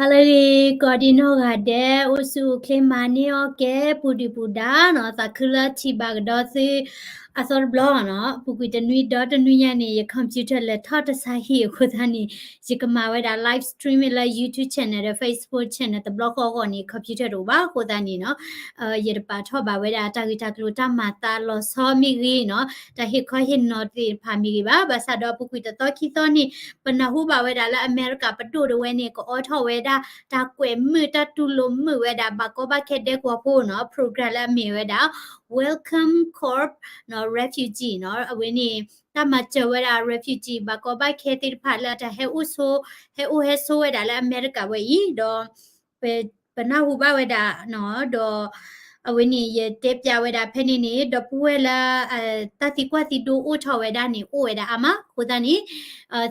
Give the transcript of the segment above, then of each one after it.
ဟါလၢအဂ့ၤ ကိးဒံနီၢ်ဂၤဒဲး အိၣ်ဆူၣ်အိၣ်ချ့မၤန့ၢ်အီၣ်ကဲ ပူၤဒုၣ်ပူၤဒါနီၤ သးခုလၢထံၣ်ဘၣ်ကဒီးသု အသီတဘျီနီၤ အပူၤကွံာ်တနွံဒီတနွံညါန့ၣ် ယ computer လဲၤထီၣ်တဆါဟံၣ်အဃိသတးန့ၣ် ယကမၤဝဲဒၣ် live streaming လၢ YouTube channel ဒီး Facebook channel တဘျီဃီအဂီၢ်န့ၣ် computer တအိၣ်ဘၣ်အဃိသတးန့ၣ်နီၤ ယတပာ်ထီၣ်ဘၣ်ဝဲဒၣ်တၢ်ဂ့ၢ်တၢ်ကျိၤတၢ်မၤသးလီၤဆီမ့ၢ်ဂ့ၤနီၤ တၢ်ဟ့ၣ်ခီဟ့ၣ်နီၤသ့ၣ်တဖၣ်မ့ၢ်ဂ့ၤဘၣ် ဘၣ်ဆၣ်ဒီးအပူၤကွံာ်တသီခံသီန့ၣ် ပနၢ်ဟူဘၣ်ဝဲဒၣ်လၢအမဲရကၤပဒိၣ်တဝဲန့ၣ် ကအိးထီၣ်ဝဲဒၣ် တၢ်ကွဲးမုာ်တၢ်တူၢ်လိာ်မုာ်ဝဲဒၣ် ဘၣ်ကီဘၣ်ခဲဒဲကဝီၤဖိနီၤ program လၢအမ့ၢ်ဝဲဒၣ် Welcome Corps နီၤ refugee နီၤ အဝဲန့ၣ် တၢ်မၤစၢၤဝဲဒၣ် refugee ဘၣ်ကီဘၣ်ခဲသ့ၣ်တဖၣ်လၢတၢ်ဟဲအိၣ်ဆိး ဟဲအိၣ်ဟဲဆိးဝဲဒၣ်လၢအမဲရကၤဝဲအံၤ ဒီး ပ ပနၢ်ဟူဘၣ်ဝဲဒၣ်နီၤ ဒီး အဝဲန့ၣ် ယတဲပျးဝဲဒၣ်ဖဲန့ၣ်န့ၣ် ဒီပုၢ်ဝဲၢ်လၢ တၢ်သံကွၢ်သံဒိအိၣ်ထီၣ်ဝဲဒၣ်န့ၣ် အိၣ်ဝဲဒၣ်အါမး အဃိသတးန့ၣ်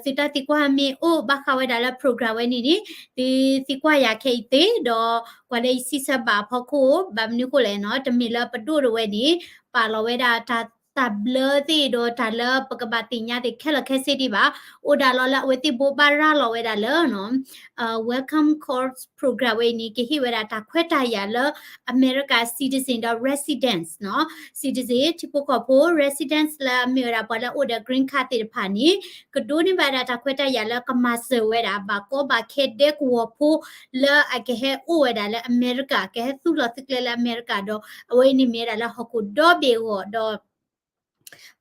သုတၢ်သံကွၢ်မ့ၢ်အိၣ်ဘၣ်ဃးဝဲဒၣ်လၢ program ဝဲန့ၣ်န့ၣ် သုသံကွၢ်ယၤခဲအံၤသ့ ဒီးကွၢ်လၢယစံးဆၢဘၣ်အဖီခိၣ် ဘၣ်မနုၤဃိလဲၣ်နီၤ တမ့ၢ်လၢပဒိၣ်တဝဲန့ၣ် ပာ်လီၤဝဲဒၣ်တၢ် တၢ်ဘျၢသ့ၣ် ဒီးတၢ်လၢပကဘၣ်သ့ၣ်ညါသ့ၣ်ခဲလၢာ်ခဲဆ့ဒံးဘၣ် အိၣ်ဒၣ်လီၤလၢအဝဲသ့ၣ်ဘိးဘၣ်ရၤလီၤဝဲဒၣ်လၢ Welcome Corps program ဝဲအံၤန့ၣ် ကဟ့ၣ်ဝဲဒၣ်တၢ်ခွဲးတၢ်ယာ်လၢ အမဲရကၤ citizen ဒီး residents နီၤ citizen ထံဖိကီၢ်ဖိ residents လၢအမ့ၢ်ဝဲဒၣ်ပှၤလၢအအိၣ်ဒီး green card သ့ၣ်တဖၣ်န့ၣ် ကဒိးန့ၢ်ဘၣ်ဒၣ်တၢ်ခွဲးတၢ်ယာ်လၢကမၤစၢၤဝဲဒၣ် ဘၣ်ကီဘၣ်ခဲဒဲကဝီၤဖိ လၢအကဟဲအိၣ်ဝဲဒၣ်လၢအမဲရကၤ ကဟဲသူၣ်လီၤသုးကျဲလၢအမဲရကၤဒီး အဝဲအံၤန့ၣ်မ့ၢ်ဝဲဒၣ်လၢဟီၣ်ခိၣ်ဒီဘ့ၣ်အဂီၢ်ဒီး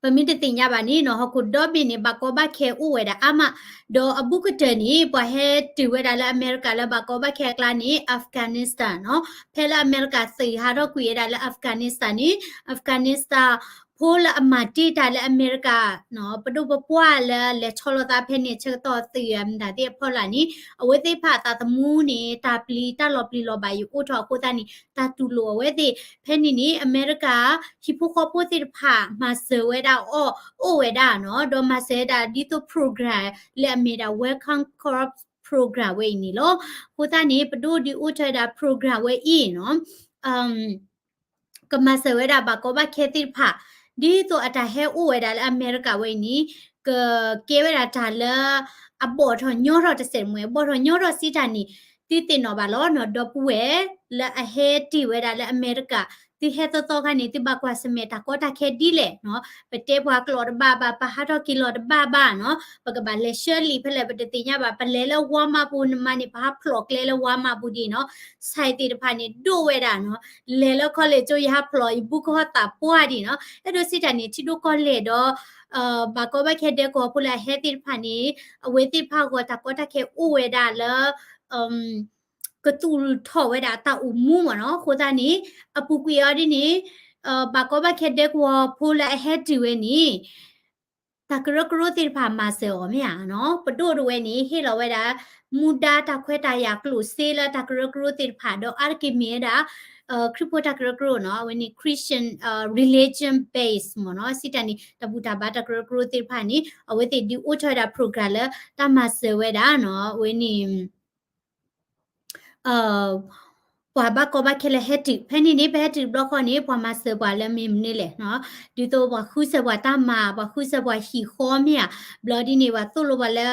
ပမ့ၢ်တသ့ၣ်ညါဘၣ်န့ၣ်နီၤ ဟီၣ်ခိၣ်ဒီဘ့ၣ်န့ၣ် ဘၣ်ကီဘၣ်ခဲအိၣ်ဝဲဒၣ်အါမး ဒီးအဘူးကတၢၢ်န့ၣ် ပှၤဟဲတုၤဝဲဒၣ်လၢအမဲရကၤလၢဘၣ်ကီဘၣ်ခဲအကျါန့ၣ် Afghanistan နီၤ ဖဲလၢအမဲရကၤသုးဟးထီၣ်ကွံာ်ဝဲဒၣ်လၢ Afghanistan န့ၣ် Afghanistan ဖိလၢအမၤတ့ၢ်တၢ်လၢအမဲရကၤ ပဒိၣ်ပပှၢ်လၢလဲၤဆီလီၤသးဖဲန့ၣ် ဆၢကတီၢ်သုးမတၤသ့ၣ်အဖီလာ်န့ၣ် အဝဲသ့ၣ်တဖၣ်အသးသမူန့ၣ် တၢ်ပျံၤတၢ်လီၤပျံၤလီၤဘၣ်အံၤအိၣ်ထီၣ်အဃိသတးန့ၣ် တၢ်တူၢ်လိာ်အဝဲသ့ၣ် ဖဲန့ၣ်န့ၣ် အမဲရကၤ ဟံၣ်ဖိဃီဖိသ့ၣ်တဖၣ် မၤစၢၤဝဲဒၣ်အီၤ အိၣ်ဝဲဒၣ်နီၤ ဒီးမၤစၢၤဝဲဒၣ်ဒ်သိး program လၢအမ့ၢ်ဒၣ် Welcome Corps program ဝဲအံၤန့ၣ်လီၤ. အဃိသတးန့ၣ် ပဒိၣ်ဒုးအိၣ်ထီၣ်ဝဲဒၣ် program ဝဲအံၤနီၤ ကမၤစၢၤဝဲဒၣ်ဘၣ်ကီဘၣ်ခဲသ့ၣ်တဖၣ် ဒ်သိးအတၢ်ဟဲအိၣ်ဝဲဒၣ်လၢအမဲရကၤဝဲအံၤန့ၣ် ကကဲဝဲဒၣ်တၢ်လၢ အဘီၣ်ထီၣ်ညီထီၣ်တစဲးတမှဲၤ ဘီၣ်ထီၣ်ညီထီၣ်စံးတၢ်န့ၣ် သုသ့ၣ်နီၣ်ဘၣ်လီၤနီၤ ဒီပုၢ်ဝဲၢ် လၢအဟဲတ့ၢ်ဝဲဒၣ်လၢအမဲရကၤ သုဟဲသီသီခါန့ၣ် သုဘၣ်ကွၢ်ဆၢၣ်မဲာ်တၢ်ကီတၢ်ခဲဒ်လဲၣ်နီၤ ပတဲပှၤကျိာ်တဘၣ်ဘၣ် ပဟးထီၣ်က့ၤလီၤတဘၣ်ဘၣ်နီၤ ပကဘၣ်လဲၤဆှၢလံာ်ဖဲလဲၣ် ပတသ့ၣ်ညါဘၣ် ပလဲၤလၢ Walmart ပူၤ နမၤန့ၣ် ပဟးဖျိးကျဲလၢ Walmart ပူၤဒ်နီၤ ဆိုင်သ့ၣ်တဖၣ်န့ၣ် ဒိၣ်ဝဲဒၣ်နီၤ လဲၤလၢ college ကၠိ ယဟးဖျိး ယဘူးကဟီၣ်သးပှၢ်ဒ်နီၤ အဲၣ်ဒိးစံးတၢ်န့ၣ် ထံဒိၣ်ကီၢ်လဲၢ်ဒီး ဘၣ်ကီဘၣ်ခဲဒဲကဝီၤဖိလၢအဟဲသ့ၣ်တဖၣ်န့ၣ် အဝဲသ့ၣ်တဖၣ်အဂီၢ်တၢ်ကီတၢ်ခဲအိၣ်ဝဲဒၣ်လၢ ကသူၣ်ထီၣ်ဝဲဒၣ်တၢ်အိၣ်မူမ့ၢ်နီၤ အဃိသတးန့ၣ် အပူၤကွံာ်အီၤဒ်န့ၣ် ဘၣ်ကီဘၣ်ခဲဒဲကဝီၤဖိလၢအဟဲတုၤဝဲန့ၣ် တၢ်ကရၢကရိသ့ၣ်တဖၣ်မၤစၢၤအီၤမ့ၢ်ဧါနီၤ ပဒိၣ်တဝဲန့ၣ် ဟ့ၣ်လီၤဝဲဒၣ် မူဒါတၢ်ခွဲးတၢ်ယာ်ကျိၣ်စ့လၢတၢ်ကရၢကရိသ့ၣ်တဖၣ် ဒီးအါတက့ၢ်မ့ၢ်ဝဲဒၣ် ခရံာ်ဖိတၢ်ကရၢကရိနီၤ အဝဲန့ၣ် Christian religion base မ့ၢ်နီၤ စံးတၢ်န့ၣ် တၢ်ဘူၣ်တၢ်ဘါတၢ်ကရၢကရိသ့ၣ်တဖၣ်န့ၣ် အဝဲသ့ၣ်ဒုးအိၣ်ထီၣ်ဝဲဒၣ် program လၢတၢ်မၤစၢၤဝဲဒၣ်နီၤ အဝဲန့ၣ် ပှၤဘၣ်ကီဘၣ်ခဲလၢဟဲတုၤ ဖဲန့ၣ်န့ၣ် ပဟဲတုၤတဘျီဃီန့ၣ် ပှၤမၤစၢၤပှၤလၢမ့ၢ်မနုၤလဲၣ်နီၤ ဒ်သိးပှၤဃုစၢၤပှၤတၢ်မၤ ပှၤဃုစၢၤပှၤဟံၣ်ဃီမ့ၢ်ဧါ ဘျီဒ်န့ၣ် ပှၤသိၣ်လိပှၤလၢ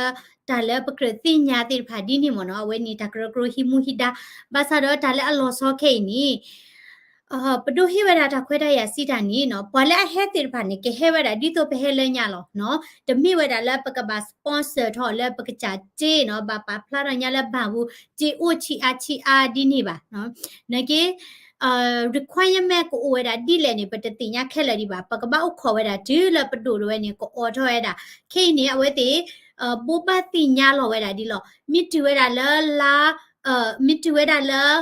တၢ်လၢပကြၢးသ့ၣ်ညါသ့ၣ်တဖၣ်ဒ်န့ၣ်မ့ၢ်နီၤ အဝဲန့ၣ်တၢ်ကရၢကရိဟံးမူဟံးဒါ ဘၣ်ဆၣ်ဒီးတၢ်လၢအလီၤဆီခဲအံၤန့ၣ် ပဒိၣ်ဟ့ၣ်ဝဲဒၣ်တၢ်ခွဲးတၢ်ယာ်စံးတၢ်န့ၣ်နီၤ ပှၤလၢအဟဲသ့ၣ်တဖၣ်န့ၣ် ကဟဲဝဲဒၣ်ဒ်သိးပဟဲလၢညါလီၤနီၤ တမ့ၢ်ဝဲဒၣ်လၢပကဘၣ် sponsor ထီၣ်လၢပကစၢ်စ့နီၤ ဘၣ်ပာ်ဖျါထီၣ်ညါလၢဘဏ်ပူၤ စ့အိၣ်ဆံးအါဆံးအါဒ်န့ၣ်ဘၣ်နီၤ နာ်က့ requirement ကအိၣ်ဝဲဒၣ်ဒ်လဲၣ်န့ၣ် ပတသ့ၣ်ညါခဲလၢာ်ဒံးဘၣ် ပကဘၣ်အိၣ်ခိးဝဲဒၣ်တုၤလၢပဒိၣ်တဝဲန့ၣ် ကအိးထီၣ်ဝဲဒၣ် ခဲအံၤန့ၣ် အဝဲသ့ၣ် ဘိးဘၣ်သ့ၣ်ညါလီၤဝဲဒၣ်ဒ်လီၤ မ့ၢ်တုၤဝဲဒၣ်လၢလါ မ့ၢ်တုၤဝဲဒၣ်လၢ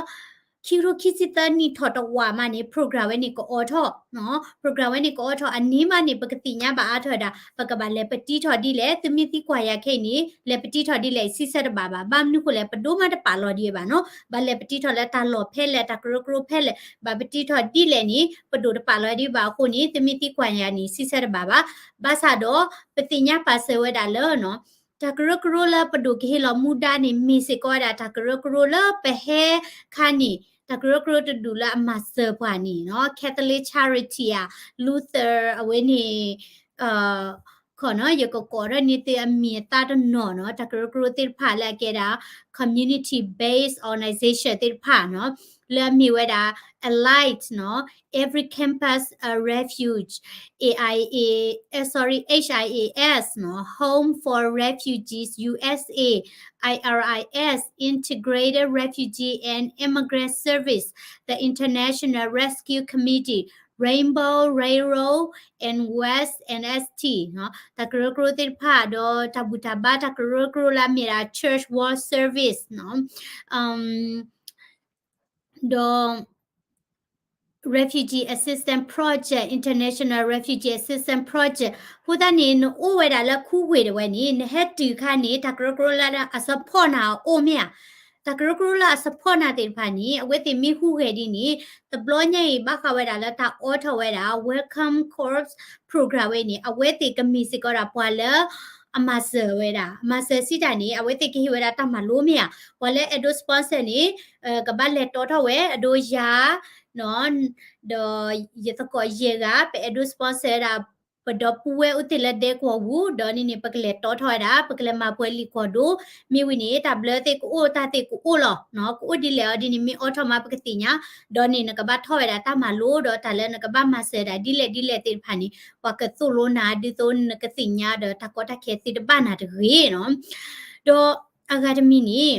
ခံကထိခံဆံသၢနံၣ်ထီၣ်တဝာ်မးန့ၣ် program ဝဲန့ၣ်ကအိးထီၣ်နီၤ program ဝဲန့ၣ်ကအိးထီၣ် အန့ၣ်မးန့ၣ် ပကသ့ၣ်ညါဘၣ်အါထီၣ်ဝဲဒၣ် ပကဘၣ်လဲၤပတံထီၣ်ဒ်လဲၣ် သုမ့ၢ်သံကွၢ်ယၤခဲအံၤန့ၣ် လဲၤပတံထီၣ်ဒ်လဲၣ် စံးဆၢတဘၣ်ဘၣ် ဘၣ်မနုၤဃိလဲၣ် ပဒိးမးတပာ်လီၤဒံးဘၣ်နီၤ ဘၣ်လဲၤပတံထီၣ်လၢတၢ်လီၢ်ဖဲလဲၣ် တၢ်ကရၢကရိဖဲလဲၣ် ဘၣ်ပတံထီၣ်ဒ်လဲၣ်န့ၣ် ပဒိၣ်တပာ်လီၤဒံးဘၣ်အဃိန့ၣ် သုမ့ၢ်သံကွၢ်ယၤန့ၣ် စံးဆၢတဘၣ်ဘၣ် ဘၣ်ဆၣ်ဒီး ပသ့ၣ်ညါပာ်စၢၤဝဲဒၣ်လၢနီၤ တၢ်ကရၢကရိလၢပဒိၣ်ကဟ့ၣ်လီၤမူဒါန့ၣ် မ့ၢ်စ့ၢ်ကီးဝဲဒၣ်တၢ်ကရၢကရိလၢပဟဲခါန့ၣ် တၢ်ကရၢကရိတဒူၣ်လၢအမၤစၢၤပှၤန့ၣ်နီၤ Catholic Charity ဧါ Lutheran အဝဲန့ၣ် ခီနီၤ ယကကိးထီၣ်န့ၢ်သုအမံၤအသၣ်တနီၤနီၤ တၢ်ကရၢကရိသ့ၣ်တဖၣ်လၢအကဲဒၣ် community based organization သ့ၣ်တဖၣ်နီၤ လၢအမ့ၢ်ဝဲဒၣ် ALIRES နီၤ Every Campus a Refuge, A I A, uh, sorry, H I A S နီၤ Home for Refugees U S A, I R I S, Integrated Refugee and Immigrant Service, the International Rescue Committee, Rainbow Railroad and West N S T နီၤ တၢ်ကရၢကရိသ့ၣ်တဖၣ် ဒီးတၢ်ဘူၣ်တၢ်ဘါတၢ်ကရၢကရိလၢအမ့ၢ်ဒၣ် Church World Service နီၤ ဒီး Refugee Assistance Project, International Refugee Assistance Project အဃိသတးန့ၣ် နအိၣ်ဝဲဒၣ်လၢခူဝ့ၢ်ဒၣ်ဝဲန့ၣ် နဟဲတုၤခါန့ၣ် တၢ်ကရၢကရိလၢအ support နၤအိၣ်မ့ၢ်ဧါ. တၢ်ကရၢကရိလၢအ support နၤသ့ၣ်တဖၣ်န့ၣ် အဝဲသ့ၣ်မ့ၢ်ဟူးဂဲၤဒ်န့ၣ် တဘျီညါအံၤဘၣ်ဃးဝဲဒၣ်လၢတၢ်အိးထီၣ်ဝဲဒၣ် Welcome Corps Program ဝဲန့ၣ် အဝဲသ့ၣ်ကမ့ၢ်စ့ၢ်ကီးဒၣ်ပှၤလၢအမၤစၢၤဝဲဒၣ် အမၤစၢၤစံးတၢ်န့ၣ် အဝဲသ့ၣ်ကဟ့ၣ်ဝဲဒၣ်တၢ်မၤလိမ့ၢ်ဧါ. ပှၤလၢအဲၣ်ဒိး sponsor န့ၣ် ကဘၣ်လဲၤတီထီၣ်ဝဲ အဒိယၤ ဒီးယသကိးယဲၢ်ဂၤ ပအဲၣ်ဒိး sponsor ဝဲဒၣ် ပဒီပုၢ်ဝဲၢ်အိၣ်သ့ၣ်လၢဒဲကဝီၤပူၤ ဒီးန့ၣ်န့ၣ် ပကလဲၤတီထီၣ်ဝဲဒၣ် ပကလဲၤမၤပှဲၤလံာ်ကွီၢ်ဒိၣ် မ့ၢ်ဝံၤန့ၣ် တၢ်ဘျၢသ့ၣ်ကအိၣ်တၢ်သ့ၣ်ကအိၣ်လီၤ. ကအိၣ်ဒ်လဲၣ်အီၤဒ်န့ၣ် မ့ၢ်အိးထီၣ်မးပကသ့ၣ်ညါ, ဒီးန့ၣ်နကဘၣ်ထီၣ်ဝဲဒၣ်တၢ်မၤလိ ဒီးတၢ်လၢနကဘၣ်မၤစၢၤဒၣ်ဒ်လဲၣ်ဒ်လဲၣ်သ့ၣ်တဖၣ်န့ၣ် ပှၤကသိၣ်လိနၤဒ်သိးနကသ့ၣ်ညါဒီးတၢ်ကီတၢ်ခဲသ့တဘၣ်နၤတဂ့ၤနီၤ. ဒီးအဂၤတမံၤန့ၣ်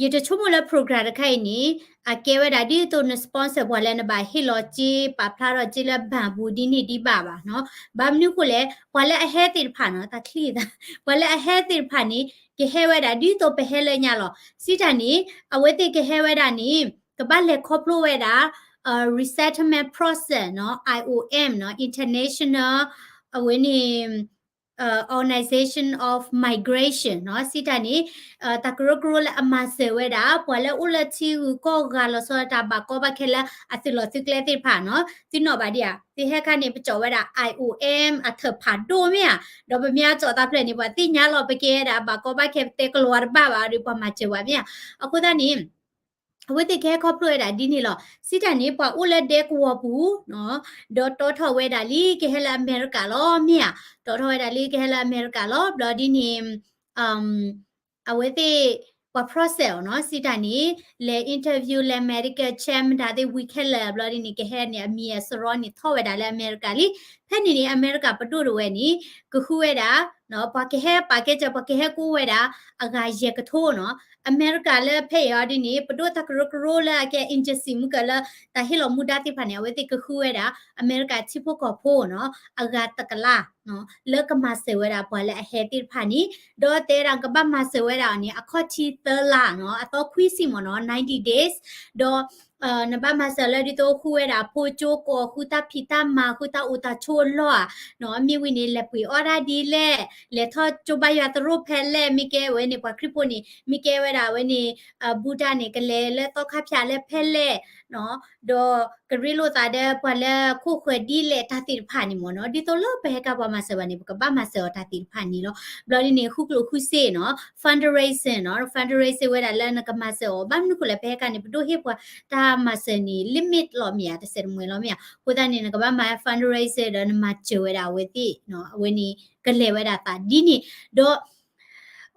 ယတဆိကမိၣ်လၢ program တခါအံၤန့ၣ် အကဲဝဲဒၣ်ဒ်သိးန sponsor ပှၤလၢနဘၣ်ဟ့ၣ်လီၤစ့ ပာ်ဖျါထီၣ်စ့လၢ ဘဏ် ပူၤဒ်န့ၣ်ဒ်ဘၣ်ဘၣ်နီၤ. ဘၣ်မနုၤအဃိလဲၣ် ပှၤလၢအဟဲသ့ၣ်တဖၣ်နီၤ တၢ်ချံသး ပှၤလၢအဟဲသ့ၣ်တဖၣ်န့ၣ် ကဟဲဝဲဒၣ်ဒ်သိးပဟဲလၢညါလီၤ. စံးတၢ်န့ၣ် အဝဲသ့ၣ်ကဟဲဝဲဒၣ်န့ၣ် ကဘၣ်လဲၤခီဖျိဝဲဒၣ် resettlement process နီၤ I O M နီၤ International အဝဲန့ၣ် Organization of Migration နီၤ စံးတၢ်န့ၣ် တၢ်ကရၢကရိလၢအမၤစၢၤဝဲဒၣ် ပှၤလၢအိၣ်လၢထံဂုၤကီၢ်ဂၤလီၤဆီဒၣ်တၢ်ဘၣ်ကီဘၣ်ခဲလၢအသုးလီၢ်သုးကျဲသ့ၣ်တဖၣ်နီၤ. သုနီၣ်ဘၣ်ဒံးဧါ သုဟဲခါန့ၣ် ပကၠီၣ်ဝဲဒၣ် I O M အထၢၣ်ဖးဒိၣ်မ့ၢ်ဧါ. ဒီးပမ့ၢ်အကၠီၣ်တၢ်ဖျၢၣ်န့ၣ် ပှၤသ့ၣ်ညါလီၤ ပကဲဝဲဒၣ်ဘၣ်ကီဘၣ်ခဲပတဲကလီၤဝါတဘၣ်ဘၣ်ဒီး ပှၤမၤစၢၤဝဲမ့ၢ်ဧါ. အဃိသတးန့ၣ် အဝဲသ့ၣ်ကဟဲခီဖျိဝဲဒၣ်ဒ်န့ၣ်လီၤ. စံးတၢ်န့ၣ် ပှၤအိၣ်လၢဒဲကဝီၤပူၤ ဒီးတီထီၣ်ဝဲဒၣ်လံ ကဟဲလၢအမဲရကၤလီၤမ့ၢ်ဧါ. တီထီၣ်ဝဲဒၣ်လံ ကဟဲလၢအမဲရကၤလီၤ. ဘျီဒ်န့ၣ် အဝဲသ့ၣ် ပှၤ process အီၤနီၤ စံးတၢ်န့ၣ် လဲၤ interview လဲၤ medical check မတၤသ့ၣ်ဝံၤခဲလၢာ် ဘျီဒ်န့ၣ် ကဟဲန့ၣ် အမံၤအစရီန့ၣ်ထီၣ်ဝဲဒၣ်လၢအမဲရကၤလံ. ဖဲန့ၣ်န့ၣ် အမဲရကၤပဒိၣ်တဝဲန့ၣ် ကဃုဝဲဒၣ် ပှၤကဟဲပာ်ကဲစၢၤ ပှၤကဟဲကအိၣ်ဝဲဒၣ် အဂၤယဲၢ်ကထိနီၤ. အမဲရကၤလၢဖဲအံၤအီၤဒ်န့ၣ် ပဒိၣ်တၢ်ကရၢကရိလၢအကဲ agency မုၢ်ကၢၢ်လၢ တၢ်ဟ့ၣ်လီၤမူဒါသ့ၣ်တဖၣ်န့ၣ် အဝဲသ့ၣ်ကဃုဝဲဒၣ် အမဲရကၤထံဖိကီၢ်ဖိနီၤ အဂၤတကလး လၢကမၤစၢၤဝဲဒၣ်ပှၤလၢအဟဲသ့ၣ်တဖၣ်န့ၣ် ဒီးတဲဒၣ်ကဘၣ်မၤစၢၤဝဲဒၣ်အီၤန့ၣ် အခီၣ်ထံးသၢလါနီၤ အသီခွံဆံမ့ၢ်နီၤ ninety days ဒီး နဘၣ်မၤစၢၤလၢဒ်သိးဃုဝဲဒၣ်ဖိကၠိကိး ဃုတၢ်ဖံးတၢ်မၤ ဃုတၢ်အိၣ်တၢ်ဆိးအလီၢ်ဧါ မ့ၢ်ဝံၤန့ၣ် လဲၤပှ့ၤအီၣ်ဒၣ်ဒ်လဲၣ် လဲၤထီၣ်ကၠိဘါယွၤသရိာ်ဖဲလဲၣ် မ့ၢ်ကဲဝဲန့ၣ် ပှၤခရံာ်ဖိန့ၣ် မ့ၢ်ကဲဝဲဒၣ်ဝဲန့ၣ် ဘူတၢ်န့ၣ် ကလဲၤလၢသီခါဖၠးလၢဖဲလဲၣ် ဒီးကရ့လိာ်သးဒီးပှၤလၢခိၣ်ဃၢၤဒ်လဲၣ်တၢ်သ့ၣ်တဖၣ်န့ၣ်မ့ၢ်နီၤ ဒ်သိးလၢပဟဲကါပှၤမၤစၢၤဘၣ်န့ၣ် ပကဘၣ်မၤစၢၤအီၤတၢ်သ့ၣ်တဖၣ်န့ၣ်လီၤ. ဘျီဒ်န့ၣ် ဃုကျိၣ်ဃုစ့နီၤ fundraising နီၤ fundraising ဝဲဒၣ်လၢနကမၤစၢၤအီၤ ဘၣ်မနုၤဃိလဲၣ် ပဟဲကါန့ၣ် ပဒိၣ်ဟ့ၣ်ပှၤတၢ်မၤစၢၤန့ၣ် limit လီၤမ့ၢ်ဧါ တစဲးတမှဲၤလီၤမ့ၢ်ဧါ. အဃိသတးန့ၣ် နကဘၣ်မၤ fundraising ဒီးနမၤစၢၤဝဲဒၣ်အဝဲသ့ၣ် အဝဲန့ၣ် ကလဲၤဝဲဒၣ်သးဒ်န့ၣ် ဒီး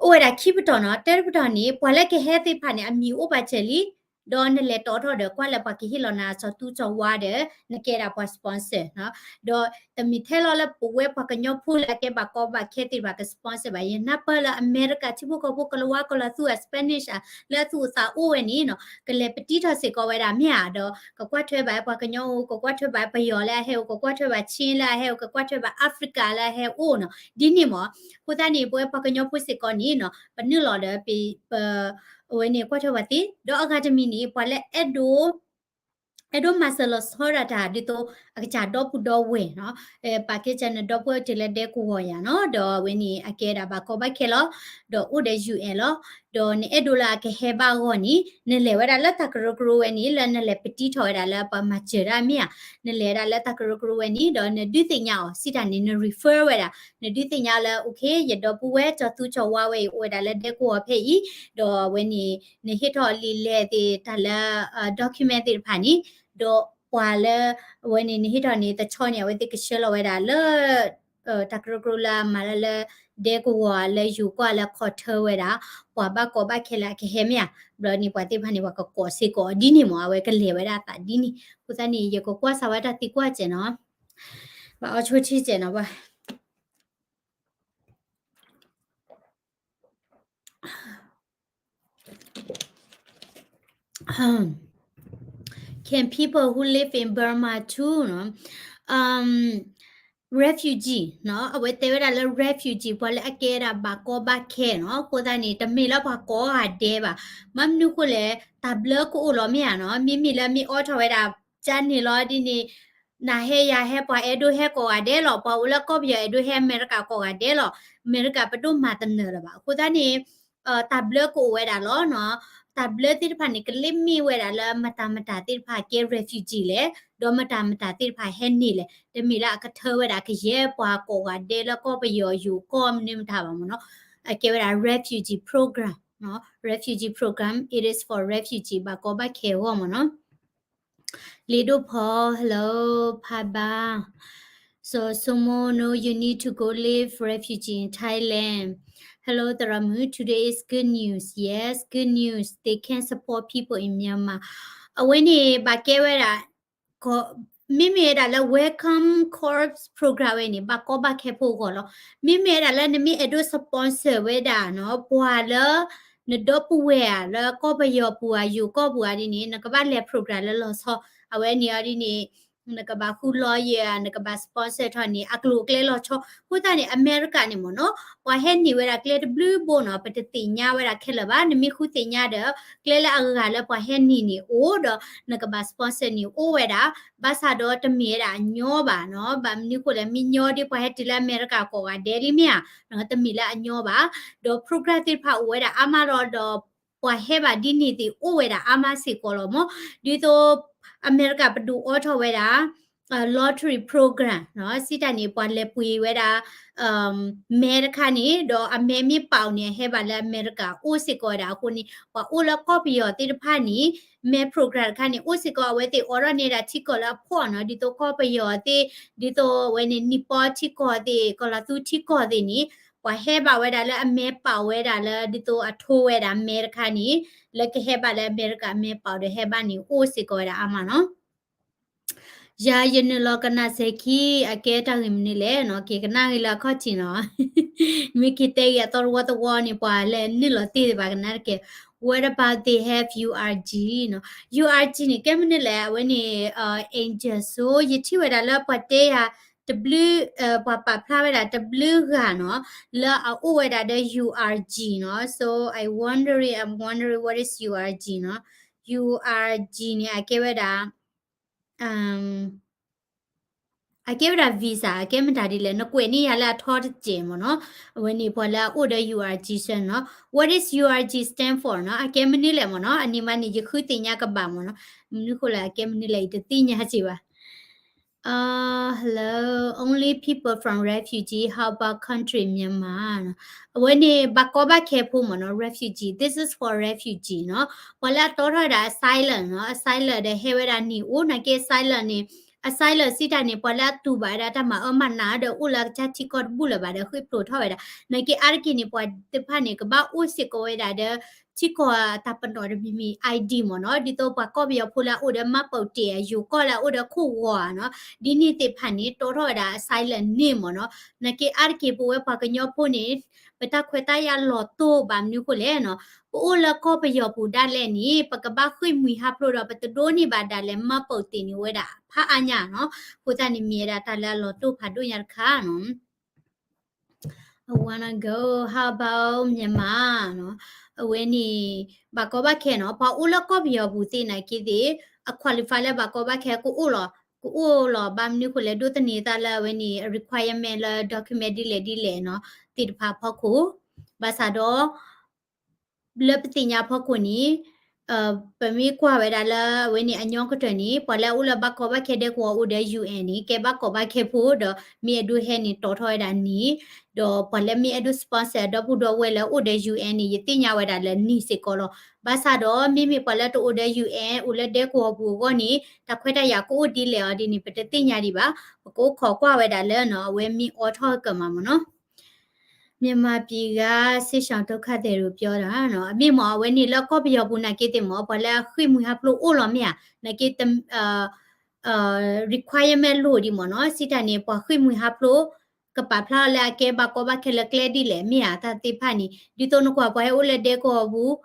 အိၣ်ဝဲဒၣ်ခံပတီၢ်နီၤ တၢတပတီၢ်န့ၣ် ပှၤလၢကဟဲသ့ၣ်တဖၣ်န့ၣ် အမံၤအိၣ်ပာ်စၢၤလံ ဒီးနလဲၤတီထီၣ်ဒီး ကွၢ်လၢပှၤကဟ့ၣ်လီၤနၤအစီၤတူစီၤဝါဒီး နကဲဒၣ်ပှၤ sponsor နီၤ ဒီးတမ့ၢ်ထဲလီၤလၢပဝဲပှၤကညီဖိလၢအကဲဘၣ်ကီဘၣ်ခဲသ့ၣ်တဖၣ်က sponsor ဘၣ် ယနၢ်ပၢၢ်လၢအမဲရကၤထံဖိကီၢ်ဖိကလၤဝါကီၢ်လၤသူအ Spanish ဧါ လၢအသူၣ်အသးအိၣ်ဝဲန့ၣ်နီၤ ကလဲၤပတံထီၣ်စ့ၢ်ကီးဝဲဒၣ်မ့ၢ်ဧါ ဒီးကကွၢ်ထွဲဘၣ်ပှၤကညီအိၣ် ကကွၢ်ထွဲဘၣ်ပယီၤလၢအဟဲအိၣ် ကကွၢ်ထွဲဘၣ် Chin လၢအဟဲအိၣ် ကကွၢ်ထွဲဘၣ် Africa လၢအဟဲအိၣ်နီၤ ဒ်န့ၣ်မ့ၢ် အဃိသတးန့ၣ် ပဝဲပှၤကညီဖိစ့ၢ်ကီးန့ၣ်နီၤ ပနုာ်လီၤဒီးပ ပ အဝဲန့ၣ်ကွၢ်ထွဲဝဲသ့ ဒီးအဂၤတမံၤန့ၣ် ပှၤလၢအဲၣ်ဒိး အဲၣ်ဒိးမၤစၢၤလီၤဆီဒၣ်တၢ် ဒ်သိးအကစၢ်ဒီပုၢ်ဒီဝဲၢ်နီၤ ပာ်ကဲစၢၤနဒီပုၢ်ဝဲၢ်အိၣ်တ့ၢ်လၢဒဲကဝီၤယၤနီၤ ဒီးအဝဲန့ၣ် အကဲဒၣ်ဘၣ်ကီဘၣ်ခဲလီၤ ဒီးအိၣ်ဒီး U N လီၤ ဒီးနအဲၣ်ဒိးလၢအကဟဲဘၣ်အဂီၢ်န့ၣ် နလဲၤဝဲဒၣ်လၢတၢ်ကရၢကရိဝဲန့ၣ် လၢနလဲၤပတံထီၣ်ဝဲဒၣ်လၢပှၤမၤစၢၤတၢ်မ့ၢ်ဧါ နလဲၤဝဲဒၣ်လၢတၢ်ကရၢကရိဝဲန့ၣ် ဒီးနဒုးသ့ၣ်ညါအီၤ စံးတၢ်န့ၣ် န refer ဝဲဒၣ် နဒုးသ့ၣ်ညါလၢ okay ယဒီပုၢ်ဝဲၢ်စီၤသူစီၤဝါဝဲအံၤ အိၣ်ဝဲဒၣ်လၢဒဲကဝီၤဖဲအံၤ ဒီးအဝဲန့ၣ် နဟ့ၣ်ထီၣ်လံာ်လဲၢ်သ့ၣ်တၢ်လၢ document သ့ၣ်တဖၣ်န့ၣ် ဒီးပှၤလၢ အဝဲန့ၣ် နဟ့ၣ်ထီၣ်န့ၣ် တဆီန့ၣ် အဝဲသ့ၣ်ကဆှၢလီၤဝဲဒၣ်လၢ တၢ်ကရၢကရိလၢအမၤလၢလၢ ဒဲကဝီၤလၢယိၤကီၢ်လၢခီထၢဝဲဒၣ် ပှၤဘၣ်ကီဘၣ်ခဲလၢအကဟဲမ့ၢ်ဧါ, ဘျီန့ၣ်ပှၤသ့ၣ်တဖၣ်န့ၣ် ပှၤကကိးစ့ၢ်ကီးဒ်န့ၣ်မ့ၢ် အဝဲကလဲၤဝဲဒၣ်အသးဒ်န့ၣ်. အဃိသတးန့ၣ် ယကကွၢ်စးဝဲတၢ်သံကွၢ်စဲးနီၤ, ဘၣ်အီဆိထံစဲးနီၤဘၣ် Can people who live in Burma too, နီၤ, um, refugee နီၤ, အဝဲတဲဝဲဒၣ်လၢ refugee ပှၤလၢအကဲဝဲဒၣ်ဘၣ်ကီဘၣ်ခဲနီၤ, အဃိသတးန့ၣ် တမ့ၢ်လၢပှၤကိးဂၤဒဲးဘၣ်. ဘၣ်မနုၤအဃိလဲၣ်, တၢ်ဘျၢကအိၣ်လီၤမ့ၢ်ဧါနီၤ, မ့မ့ၢ်လၢမ့ၢ်အိးထီၣ်ဝဲဒၣ် ကန့ၣ်လီၤဒ်န့ၣ် နၤဟဲယၤဟဲ ပှၤအဲၣ်ဒိးဟဲကိးဂၤဒဲးလီၤ, ပှၤအိၣ်လၢကီၢ်ပယီၤအဲၣ်ဒိးဟဲအမဲရကၤကိးဂၤဒဲးလီၤ, အမဲရကၤပဒိၣ်မၤတနၢၤလၢၤဘၣ်. အဃိသတးန့ၣ် တၢ်ဘျၢကအိၣ်ဝဲဒၣ်လီၤနီၤ, တၢ်ဘျၢသ့ၣ်တဖၣ်န့ၣ် ကလ့ၢ်မ့ၢ်ဝဲဒၣ်လၢမတၤမတၤသ့ၣ်တဖၣ်ကဲ refugee လဲၣ်, ဒီးမတၤမတၤသ့ၣ်တဖၣ်ဟဲန့ၢ်လဲၣ်, တမ့ၢ်လၢအကထၢဝဲဒၣ်ကယဲၢ်ပှၤကိးဂၤဒဲးလၢကီၢ်ပယီၤယိၤကီၢ်မနုၤမတၤဘၣ်မ့ၢ်နီၤ, အကဲဝဲဒၣ် refugee program နီၤ, refugee program, it is for refugee ဘၣ်ကီဘၣ်ခဲအဂီၢ်မ့ၢ်နီၤ. လ့ဒိၣ်ဖီ hello ဖါဘါ So Somo, no, you need to go live refugee in Thailand. Hello သရၣ်မုၣ်, today is good news. Yes, good news. They can support people in Myanmar. အဝဲန့ၣ် ဘၣ်ကဲဝဲဒၣ် မ့မ့ၢ်ဝဲဒၣ်လၢ Welcome Corps program ဝဲန့ၣ် ဘၣ်ကီဘၣ်ခဲဖိအဂီၢ်လီၤ. မ့မ့ၢ်ဝဲဒၣ်လၢနမ့ၢ်အဲၣ်ဒိး sponsor ဝဲဒၣ်နီၤ ပှၤလၢ နဒီပုၢ်ဝဲၢ်ဧါ လၢကီၢ်ပယီၤပူၤဧါ ယိၤကီၢ်ပူၤဧါဒ်န့ၣ် နကဘၣ်လဲၤ program လၢလီၤဆီ အဝဲန့ၣ်အီၤဒ်န့ၣ် နကဘၣ်ဃု lawyer နကဘၣ် sponsor ထီၣ်န့ၣ် အကျိၤအကျဲလီၤဆီ. အဃိသတးန့ၣ် အမဲရကၤန့ၣ်မ့ၢ်နီၤ ပှၤဟဲနုာ်ဝဲဒၣ်ကျဲတဘျုးဘိနီၤ ပတသ့ၣ်ညါဝဲဒၣ်ခဲလၢာ်ဘၣ်. နမ့ၢ်ဃုသ့ၣ်ညါဒီး ကျဲလၢအဂၤလၢပှၤဟဲနုာ်န့ၣ်အိၣ်ဒီး နကဘၣ် sponsor န့ၣ်အိၣ်ဝဲဒၣ် ဘၣ်ဆၣ်ဒီးတမ့ၢ်ဝဲဒၣ်အညီဘၣ်နီၤ. ဘၣ်မနုၤဃိလဲၣ် မ့ၢ်ညီဒ်ပှၤဟဲတုၤလၢအမဲရကၤကိးဂၤဒဲးလံမ့ၢ်ဧါ, တမ့ၢ်လၢအညီဘၣ်. ဒီး program သ့ၣ်တဖၣ်အိၣ်ဝဲဒၣ်အါမးလီၤဒီး ပှၤဟဲဘၣ်ဒ်န့ၣ်သ့ၣ်အိၣ်ဝဲဒၣ်အါမးစ့ၢ်ကီးလီၤမ့ၢ်. ဒ်သိး အမဲရကၤပဒိၣ်အိးထီၣ်ဝဲဒၣ် lottery program နီၤ စံးတၢ်န့ၣ် ပှၤလဲၤပှ့ၤဝဲဒၣ် မဲတခါန့ၣ် ဒီးအမဲမ့ၢ်ပာ်အီၤန့ၣ် အဟဲဘၣ်လၢအမဲရကၤအိၣ်စ့ၢ်ကီးဝဲဒၣ်အဃိန့ၣ် ပှၤအိၣ်လၢကီၢ်ပယီၤသ့ၣ်တဖၣ်န့ၣ် မဲ program တခါန့ၣ် အိၣ်စ့ၢ်ကီးအဝဲသ့ၣ်အိးထီၣ်န့ၢ်ဒၣ်ထံကီၢ်လၢအဖှီၣ်နီၤ ဒ်သိးကီၢ်ပယီၤသ့ၣ် ဒ်သိးအဝဲန့ၣ် နံၣ်ပီထံကီၢ်သ့ၣ် ကီၢ်လီၤသူထံကီၢ်သ့ၣ်န့ၣ် ပှၤဟဲဘၣ်ဝဲဒၣ်လၢအမဲပာ်ဝဲဒၣ်လၢ ဒ်သိးအထိဝဲဒၣ်မဲတခါန့ၣ် လၢကဟဲဘၣ်လၢအမဲရကၤအမဲပာ်ဒီးဟဲဘၣ်န့ၣ် အိၣ်စ့ၢ်ကီးဝဲဒၣ်အါမးနီၤ. ယၤယနုာ်လီၤကနၣ်စဲၤခံ အကဲတၢ်ဂ့ၢ်မနုၤလဲၣ်နီၤ က့ၤကနၣ်ဂ့ၤလၢအခီၣ်ထံးနီၤ မ့ၢ်က့ၤတဲဂ့ၤအသီတဝီသဝီန့ၣ် ပှၤလဲၤနုာ်လီၤသ့ၣ်သ့ၣ်ဘၣ်ကနၣ်တက့ၢ်. What about they have U R G နီၤ U R G န့ၣ် ကဲမနုၤလဲၣ် အဝဲန့ၣ် Angel ဆိ ယထံၣ်ဝဲဒၣ်လၢပှၤတဲယၤ တဘျုး ပှၤပာ်ဖျါဝဲဒၣ်တဘျုးဂၤနီၤ လၢအအိၣ်ဝဲဒၣ်ဒီး U R G နီၤ so I wondering I'm wondering what is U R G နီၤ U R G န့ၣ် အကဲဝဲဒၣ် အကဲဝဲဒၣ် visa အကဲမတၤဒ်လဲၣ် နကွဲးန့ၢ်ယၤလၢအထီတစဲးမ့ၢ်နီၤ အဝဲန့ၣ်ပှၤလၢအအိၣ်ဒီး U R G စၢနီၤ what is U R G stand for နီၤ အကဲမနုၤလဲၣ်မ့ၢ်နီၤ အန့ၣ်မးန့ၣ် ယဃုသ့ၣ်ညါကဘၣ်မ့ၢ်နီၤ မနုၤဃိလဲၣ် အကဲမနုၤလဲၣ် ယတသ့ၣ်ညါစ့ၢ်ဘၣ် Uh, hello, only people from refugee, how about country Myanmar နီၤ အဝဲန့ၣ် ဘၣ်ကီဘၣ်ခဲဖိမ့ၢ်နီၤ refugee, this is for refugee နီၤ ပှၤလၢအတီထီၣ်ဝဲဒၣ် asylum နီၤ asylum ဒီးဟဲဝဲဒၣ်န့ၣ် အိၣ်နာ်က့ asylum န့ၣ် asylum စံးတၢ်န့ၣ် ပှၤလၢအတူၢ်ဘၣ်ဝဲဒၣ်တၢ်မၤအၢမၤနးဒီးအိၣ်လၢအကစၢ်ထံကီၢ်တဘူၣ်လၢၤဘၣ်ဒီးဃ့ၢ်ဖျိးထီၣ်ဝဲဒၣ် နာ်က့အါတက့ၢ်န့ၣ် ပှၤသ့ၣ်တဖၣ်န့ၣ် ကဘၣ်အိၣ်စ့ၢ်ကီးဝဲဒၣ်ဒီး ထံကီၢ်တၢ်ပနီၣ်တမံၤမံၤ I D မ့ၢ်နီၤ ဒ်သိးပှၤကီၢ်ပယီၤဖိလၢအအိၣ်ဒီးမှတ်ပုံတင် ယိၤကီၢ်လၢအအိၣ်ဒီးခိၣ်ဂီၤဧါနီၤ ဒ်န့ၣ်သ့ၣ်တဖၣ်န့ၣ် တီထီၣ်ဝဲဒၣ် asylum န့ၣ်မ့ၢ်နီၤ နာ်က့အါတက့ၢ်ပဝဲပှၤကညီဖိန့ၣ် ပတၢ်ခွဲးတၢ်ယာ်လီၤတိၢ်ဘၣ်မနုၤဃိလဲၣ်နီၤ ပအိၣ်လၢကီၢ်ပယီၤပူၤဒၣ်လဲာ်န့ၣ် ပကဘၣ်ဃ့ၢ်မှံဟးဖျိးဒီး ပတဒိးန့ၢ်ဘၣ်ဒၣ်လဲာ် မှတ်ပုံတင် န့ၣ်ဝဲဒၣ်ဖးအါညါနီၤ အဃိသတးန့ၣ်မ့ၢ်ဝဲဒၣ်တၢ်လၢအလီၤတိၢ်ဖးဒိၣ်ညါတခါနီၤ I wanna go. How about Myanmar? နီၤ အဝဲန့ၣ် ဘၣ်ကီဘၣ်ခဲနီၤ ပှၤအိၣ်လၢကီၢ်ပယီၤပူၤသ့ၣ်နာ်က့သ့ၣ် အ qualify လၢဘၣ်ကီဘၣ်ခဲကအိၣ်လီၤ ကအိၣ်လီၤ ဘၣ်မနုၤဃိလဲၣ် ဒိးသန့ၤသးလၢအဝဲန့ၣ် requirement လၢ document ဒ်လဲၣ်ဒ်လဲၣ်နီၤ သ့ၣ်တဖၣ်အဖီခိၣ် ဘၣ်ဆၣ်ဒီး လၢပသ့ၣ်ညါဖီခိၣ်န့ၣ် ပမ့ၢ်ကွၢ်ဝဲဒၣ်လၢအဝဲန့ၣ်အညီကတၢၢ်န့ၣ် ပှၤလၢအအိၣ်လၢဘၣ်ကီဘၣ်ခဲဒဲကဝီၤအိၣ်ဒီး ယူၣ်အဲၣ်န့ၣ် ကဲဘၣ်ကီဘၣ်ခဲဖိ ဒီးမ့ၢ်အဲၣ်ဒိးဟဲန့ၣ်တီထီၣ်ဝဲဒၣ်န့ၣ်, ဒီးပှၤလၢမ့ၢ်အဲၣ်ဒိး sponsor အဒီပုၢ်ဒီဝဲၢ်လၢအိၣ်ဒီး ယူၣ်အဲၣ်န့ၣ် ယသ့ၣ်ညါဝဲဒၣ်လၢန့ၣ်စ့ၢ်ကီးလီၤ. ဘၣ်ဆၣ်ဒီး မ့မ့ၢ်ပှၤလၢတအိၣ်ဒီး ယူၣ်အဲၣ် အိၣ်လၢဒဲကဝီၤပူၤအဂီၢ်န့ၣ် တၢ်ခွဲးတၢ်ယာ်ကအိၣ်ဒ်လဲၣ်အီၤဒ်န့ၣ် ပတသ့ၣ်ညါဒံးဘၣ်. ပကအိၣ်ခိးကွၢ်ဝဲဒၣ်လၢနီၤ အဝဲမ့ၢ်အိးထီၣ်ကမးမ့ၢ်နီၤ မြန်မာပြည်က စစ်ရှောင်ဒုက္ခသည်တွေပြောတာနီၤ အမ့ၢ်မ့ၢ်အဝဲန့ၣ်လၢကီၢ်ပယီၤပူၤနာ်က့သ့ၣ်မ့ၢ် ပှၤလၢအဃ့ၢ်မှံဟးဖျိးအိၣ်လီၤမ့ၢ်ဧါ, နာ်က့ requirement လိၣ်ဒံးမ့ၢ်နီၤ စံးတၢ်န့ၣ် ပှၤဃ့ၢ်မှံဟးဖျိး ကပာ်ဖျါလၢအကဲဘၣ်ကီဘၣ်ခဲလၢကျဲဒ်လဲၣ်မ့ၢ်ဧါ တၢ်သ့ၣ်တဖၣ်န့ၣ် ဒ်သိးနကွၢ်ပှၤဟဲအိၣ်လၢဒဲကဝီၤပူၤ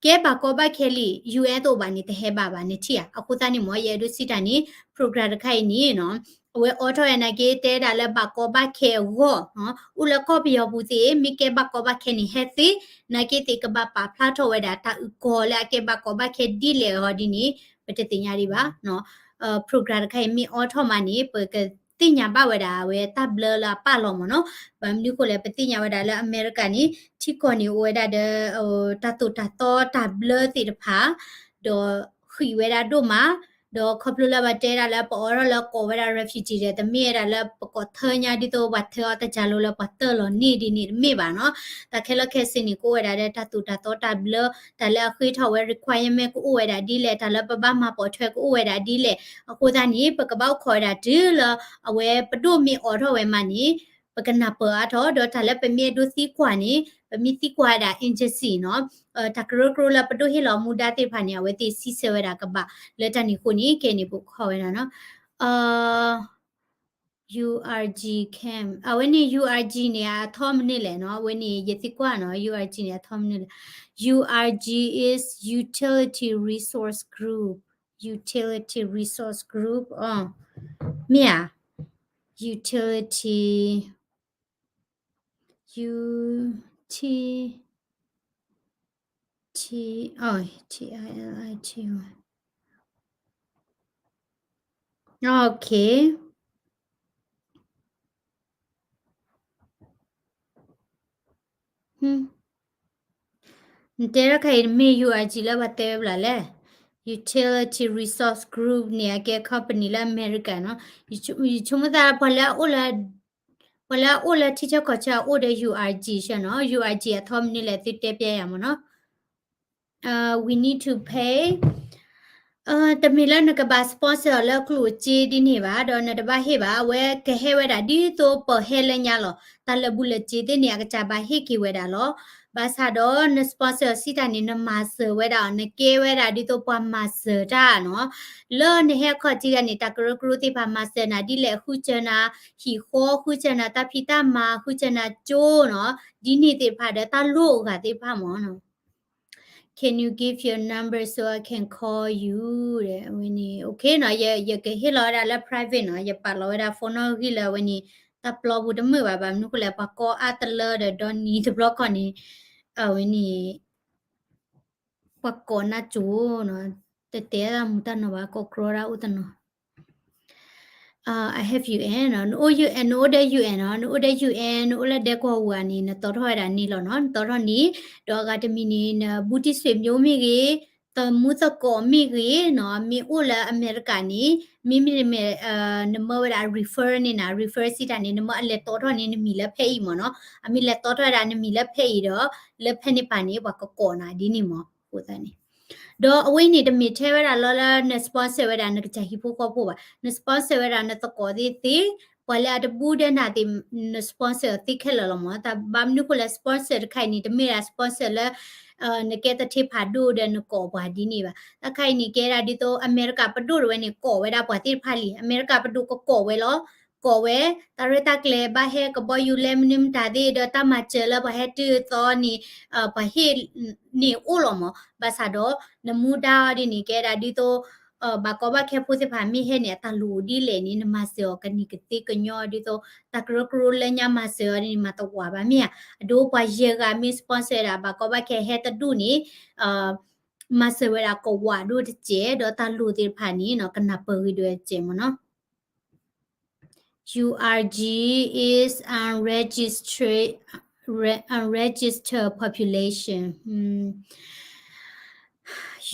ကဲဘၣ်ကီဘၣ်ခဲလံ ယူၣ်အဲၣ် တအိၣ်ဘၣ်န့ၣ် တဟဲဘၣ်ဘၣ်န့ၣ်ထံၣ်ဧါ. အဃိသတးန့ၣ်မ့ၢ် ယအဲၣ်ဒိးစံးတၢ်န့ၣ် program တခါအံၤန့ၣ်နီၤ အဝဲအိးထီၣ်ဝဲနာ်က့ တဲဒၣ်လၢဘၣ်ကီဘၣ်ခဲအဂီၢ်နီၤ အိၣ်လၢကီၢ်ပယီၤပူၤသ့ၣ် မ့ၢ်ကဲဘၣ်ကီဘၣ်ခဲန့ၣ် ဟဲသ့ နာ်က့သ့ၣ် ကဘၣ်ပာ်ဖျါထီၣ်ဝဲဒၣ်တၢ်အုၣ်ကီၤလၢအကဲဘၣ်ကီဘၣ်ခဲဒ်လဲၣ်အီၤဒ်န့ၣ် ပတသ့ၣ်ညါဒံးဘၣ်. program တခါအံၤမ့ၢ်အိးထီၣ်မးန့ၣ် ပကသ့ၣ်ညါဘၣ်ဝဲဒၣ်အဝဲတၢ်ဘျၢလၢအပာ်လီၤမ့ၢ်နီၤ. ဘၣ်မနုၤအဃိလဲၣ် ပသ့ၣ်ညါဝဲဒၣ်လၢအမဲရကၤန့ၣ် ထံကီၢ်န့ၣ်အိၣ်ဝဲဒၣ်ဒီး တၢ်သိၣ်တၢ်သီတၢ်ဘျၢသ့ၣ်တဖၣ် ဒီးဃံးဝဲဒၣ်ဒိၣ်မး, ဒီးခီဖျိလၢပတဲဒၣ်လၢပအိးထီၣ်လၢကိးဝဲဒၣ် refugee ဒီး တမ့ၢ်ဝဲဒၣ်လၢပကိးထၢညါဒ်သိးပှၤထၢအီၤတၢ်ကၢလိၤလၢပှၤတၢၢ်လီၤန့ၢ်ဒ်န့ၣ်တမ့ၢ်ဘၣ်နီၤ. တၢ်ခဲလၢာ်ခဲဆ့န့ၣ် ကအိၣ်ဝဲဒၣ်ဒီးတၢ်သိၣ်တၢ်သီတၢ်ဘျၢ တၢ်လၢအဃ့ထီၣ်ဝဲ requirement ကအိၣ်ဝဲဒၣ်ဒ်လဲၣ် တၢ်လၢပဘၣ်မၤပိာ်ထွဲကအိၣ်ဝဲဒၣ်ဒ်လဲၣ်. အဃိသတးန့ၣ် ပကဘၣ်အိၣ်ခိးဝဲဒၣ်တုၤလၢ အဝဲပဒိၣ်မ့ၢ်အိးထီၣ်ဝဲမးန့ၣ် ပကနၢ်ပၢၢ်အါထီၣ် ဒီးတၢ်လၢပမ့ၢ်အဲၣ်ဒိးသံကွၢ်န့ၣ် ပမ့ၢ်သံကွၢ်ဝဲဒၣ် agency နီၤ တၢ်ကရၢကရိလၢပဒိၣ်ဟ့ၣ်လီၤမူဒါသ့ၣ်တဖၣ်န့ၣ် အဝဲသ့ၣ်စံးဆၢဝဲဒၣ်ကဘၣ် လၢတၢ်န့ၣ်အဃိန့ၣ် ခဲအံၤန့ၣ် ပအိၣ်ခိးဝဲဒၣ်နီၤ URG camp အဝဲန့ၣ် URG န့ၣ် အထီမနုၤလဲၣ်နီၤ အဝဲန့ၣ် ယသံကွၢ်နီၤ URG န့ၣ် အထီမနုၤလဲၣ် URG is Utility Resource Group, Utility Resource Group အီၤ မ့ၢ်ဧါ Utility, U T T, oh, T I L I T Y. Okay. နတဲတၢ်ခါအံၤ မ့ၢ် URG လၢပှၤတဲဝဲဘျီလဲၣ် Utility Resource Group န့ၣ် အကဲ company လၢအမဲရကၤနီၤ ယဆိကမိၣ်သး ပှၤလၢအအိၣ်လၢ ပှၤလၢအအိၣ်လၢထံဆၢကီၢ်ဆၢအအိၣ်ဒီး URG ဆၢနီၤ URG အထီမနုၤလဲၣ် သုတဲပျဲယၤမ့ၢ်နီၤ we need to pay တမ့ၢ်လၢနကဘၣ် sponsor အီၤလၢကျိၣ်စ့ဒ်န့ၣ်ဘၣ် ဒီးနတဘၣ်ဟ့ၣ်ဘၣ် အဝဲကဟဲဝဲဒၣ်ဒ်သိးပဟဲလၢညါလီၤ တၢ်လၢာ်ဘူၣ်လၢာ်စ့သ့ၣ်န့ၣ် အကစၢ်ဘၣ်ဟ့ၣ်က့ၤဝဲဒၣ်လီၤ ဘၣ်ဆၣ်ဒီးန sponsor စံးတၢ်န့ၣ် နမၤစၢၤဝဲဒၣ်အီၤ နကဲဝဲဒၣ်ဒ်သိးပှၤမၤစၢၤတၢ်နီၤ လၢနဟဲအခီၣ်ထံးတၢ်န့ၣ် တၢ်ကရၢကရိသ့ၣ်တဖၣ်မၤစၢၤနၤဒ်လဲၣ် ဃုစၢၤနၤဟံၣ်ဃီ ဃုစၢၤနၤတၢ်ဖံးတၢ်မၤ ဃုစၢၤနၤကၠိနီၤ ဒ်န့ၣ်သ့ၣ်တဖၣ်ဒီးတၢ်လိၣ်အဂၤသ့ၣ်တဖၣ်မ့ၢ်နီၤ Can you give your number so I can call you ဝဲန့ၣ် okay နီၤ ယကဟ့ၣ်လီၤဝဲဒၣ်လၢ private နီၤ ယပာ်လီၤဝဲဒၣ် phone နီၣ်ဂံၢ်လၢအဝဲန့ၣ် တၢ်ပျီပူၤတမုာ်ဘၣ် ဘၣ်မနုၤအဃိလဲၣ် ပှၤကိးအါတလၢဒီး ဒီနံၤတဘျီခီန့ၣ် အဝဲန့ၣ် ပှၤကိးနၢ်ကၠိနီၤ တတဲတၢ်မူတၢ်နီၤဘၣ် ကိးကြီဒၣ်အိၣ်တနီၤ I have U N နီၤ နအိၣ် U N နအိၣ်ဒီး U N နီၤ နအိၣ်ဒီး U N နအိၣ်လၢဒဲကဝီၤပူၤဧါန့ၣ် နတီထီၣ်ဝဲဒၣ်န့ၣ်လီၤနီၤ နတီထီၣ်န့ၣ် ဒီးအဂၤတမံၤန့ၣ် နဘူးတံၢ်ဆွေမျိုးမ့ၢ်ဂ့ၤ သမူသကိးမ့ၢ်ဂ့ၤနီၤ မ့ၢ်အိၣ်လၢအမဲရကၤန့ၣ် မ့မ့ၢ် နမၢဝဲဒၣ် refer န့ၣ်နၤ refer စံးတၢ်န့ၣ် နမၢအလဲၤတီထီၣ်န့ၣ် နမံၤလၢဖဲအံၤမ့ၢ်နီၤ အမ့ၢ်လဲၤတီထီၣ်ဝဲဒၣ်နမံၤလၢဖဲအံၤဒီး လၢဖဲန့ၣ်ပၤန့ၣ် ပှၤကကိးနၤဒ်န့ၣ်မ့ၢ် အဃိသတးန့ၣ် ဒီးအဝဲအံၤန့ၣ် တမ့ၢ်ထဲဝဲဒၣ်လီၤလၢန sponsor ဝဲဒၣ်နကစၢ်ဟံၣ်ဖိဃီဖိဘၣ် န sponsor ဝဲဒၣ်နသကိးသ့ၣ်သ့ၣ် ပှၤလၢအတဘူးဒီးနၤသ့ၣ် န sponsor သ့ခဲလၢာ်လီၤမ့ၢ် တၢ်ဘၣ်မနုၤအဃိလဲၣ် sponsor တခါအံၤန့ၣ် တမ့ၢ်ဒၣ် sponsor လၢ နကဲသထ့ဖးဒိၣ်ဒီးနကိးပှၤဒ်န့ၣ်ဘၣ် တၢ်ခါအံၤန့ၣ် ကဲဒၣ်ဒ်သိးအမဲရကၤပဒိၣ်တဝဲန့ၣ် ကိးဝဲဒၣ်ပှၤသ့ၣ်တဖၣ်လံ အမဲရကၤပဒိၣ်ကကိးဝဲလီၤ ကိးဝဲ တၢ်ရဲၣ်တၢ်ကျဲၤဘၣ်ဟဲကဘီယူၤလဲမနုၤမတၤသ့ၣ်ဒီးတၢ်မၤစၢၤလၢပှၤဟဲတုၤအသီန့ၣ် ပှၤဟ့ၣ်န့ၣ်အိၣ်လီၤမ့ၢ် ဘၣ်ဆၣ်ဒီး နမူဒါအီၤဒ်န့ၣ် ကဲဒၣ်ဒ်သိး ဘၣ်ကီဘၣ်ခဲဖိသ့ၣ်တဖၣ်မ့ၢ်ဟဲန့ၣ် အတၢ်လိၣ်အိၣ်ဒ်လဲၣ်န့ၣ် နမၤစၢၤအီၤကန့ၢ်ကသ့ကညီဒ်သိး တၢ်ကရၢကရိလၢညါမၤစၢၤအီၤဒ်န့ၣ် မၤတဝးဘၣ်မ့ၢ်ဧါ အဒိပှၤယဲၢ်ဂၤမ့ၢ် sponsor ဒၣ် ဘၣ်ကီဘၣ်ခဲဟဲတဒူၣ်န့ၣ် မၤစၢၤဝဲဒၣ်ကဝးဒိၣ်တစဲး ဒီးတၢ်လိၣ်သ့ၣ်တဖၣ်န့ၣ် ကနၢ်ပၢၢ်ဂ့ၤဒိၣ်တစဲးမ့ၢ်နီၤ U R G is unregistered, re- unregistered population. Hmm.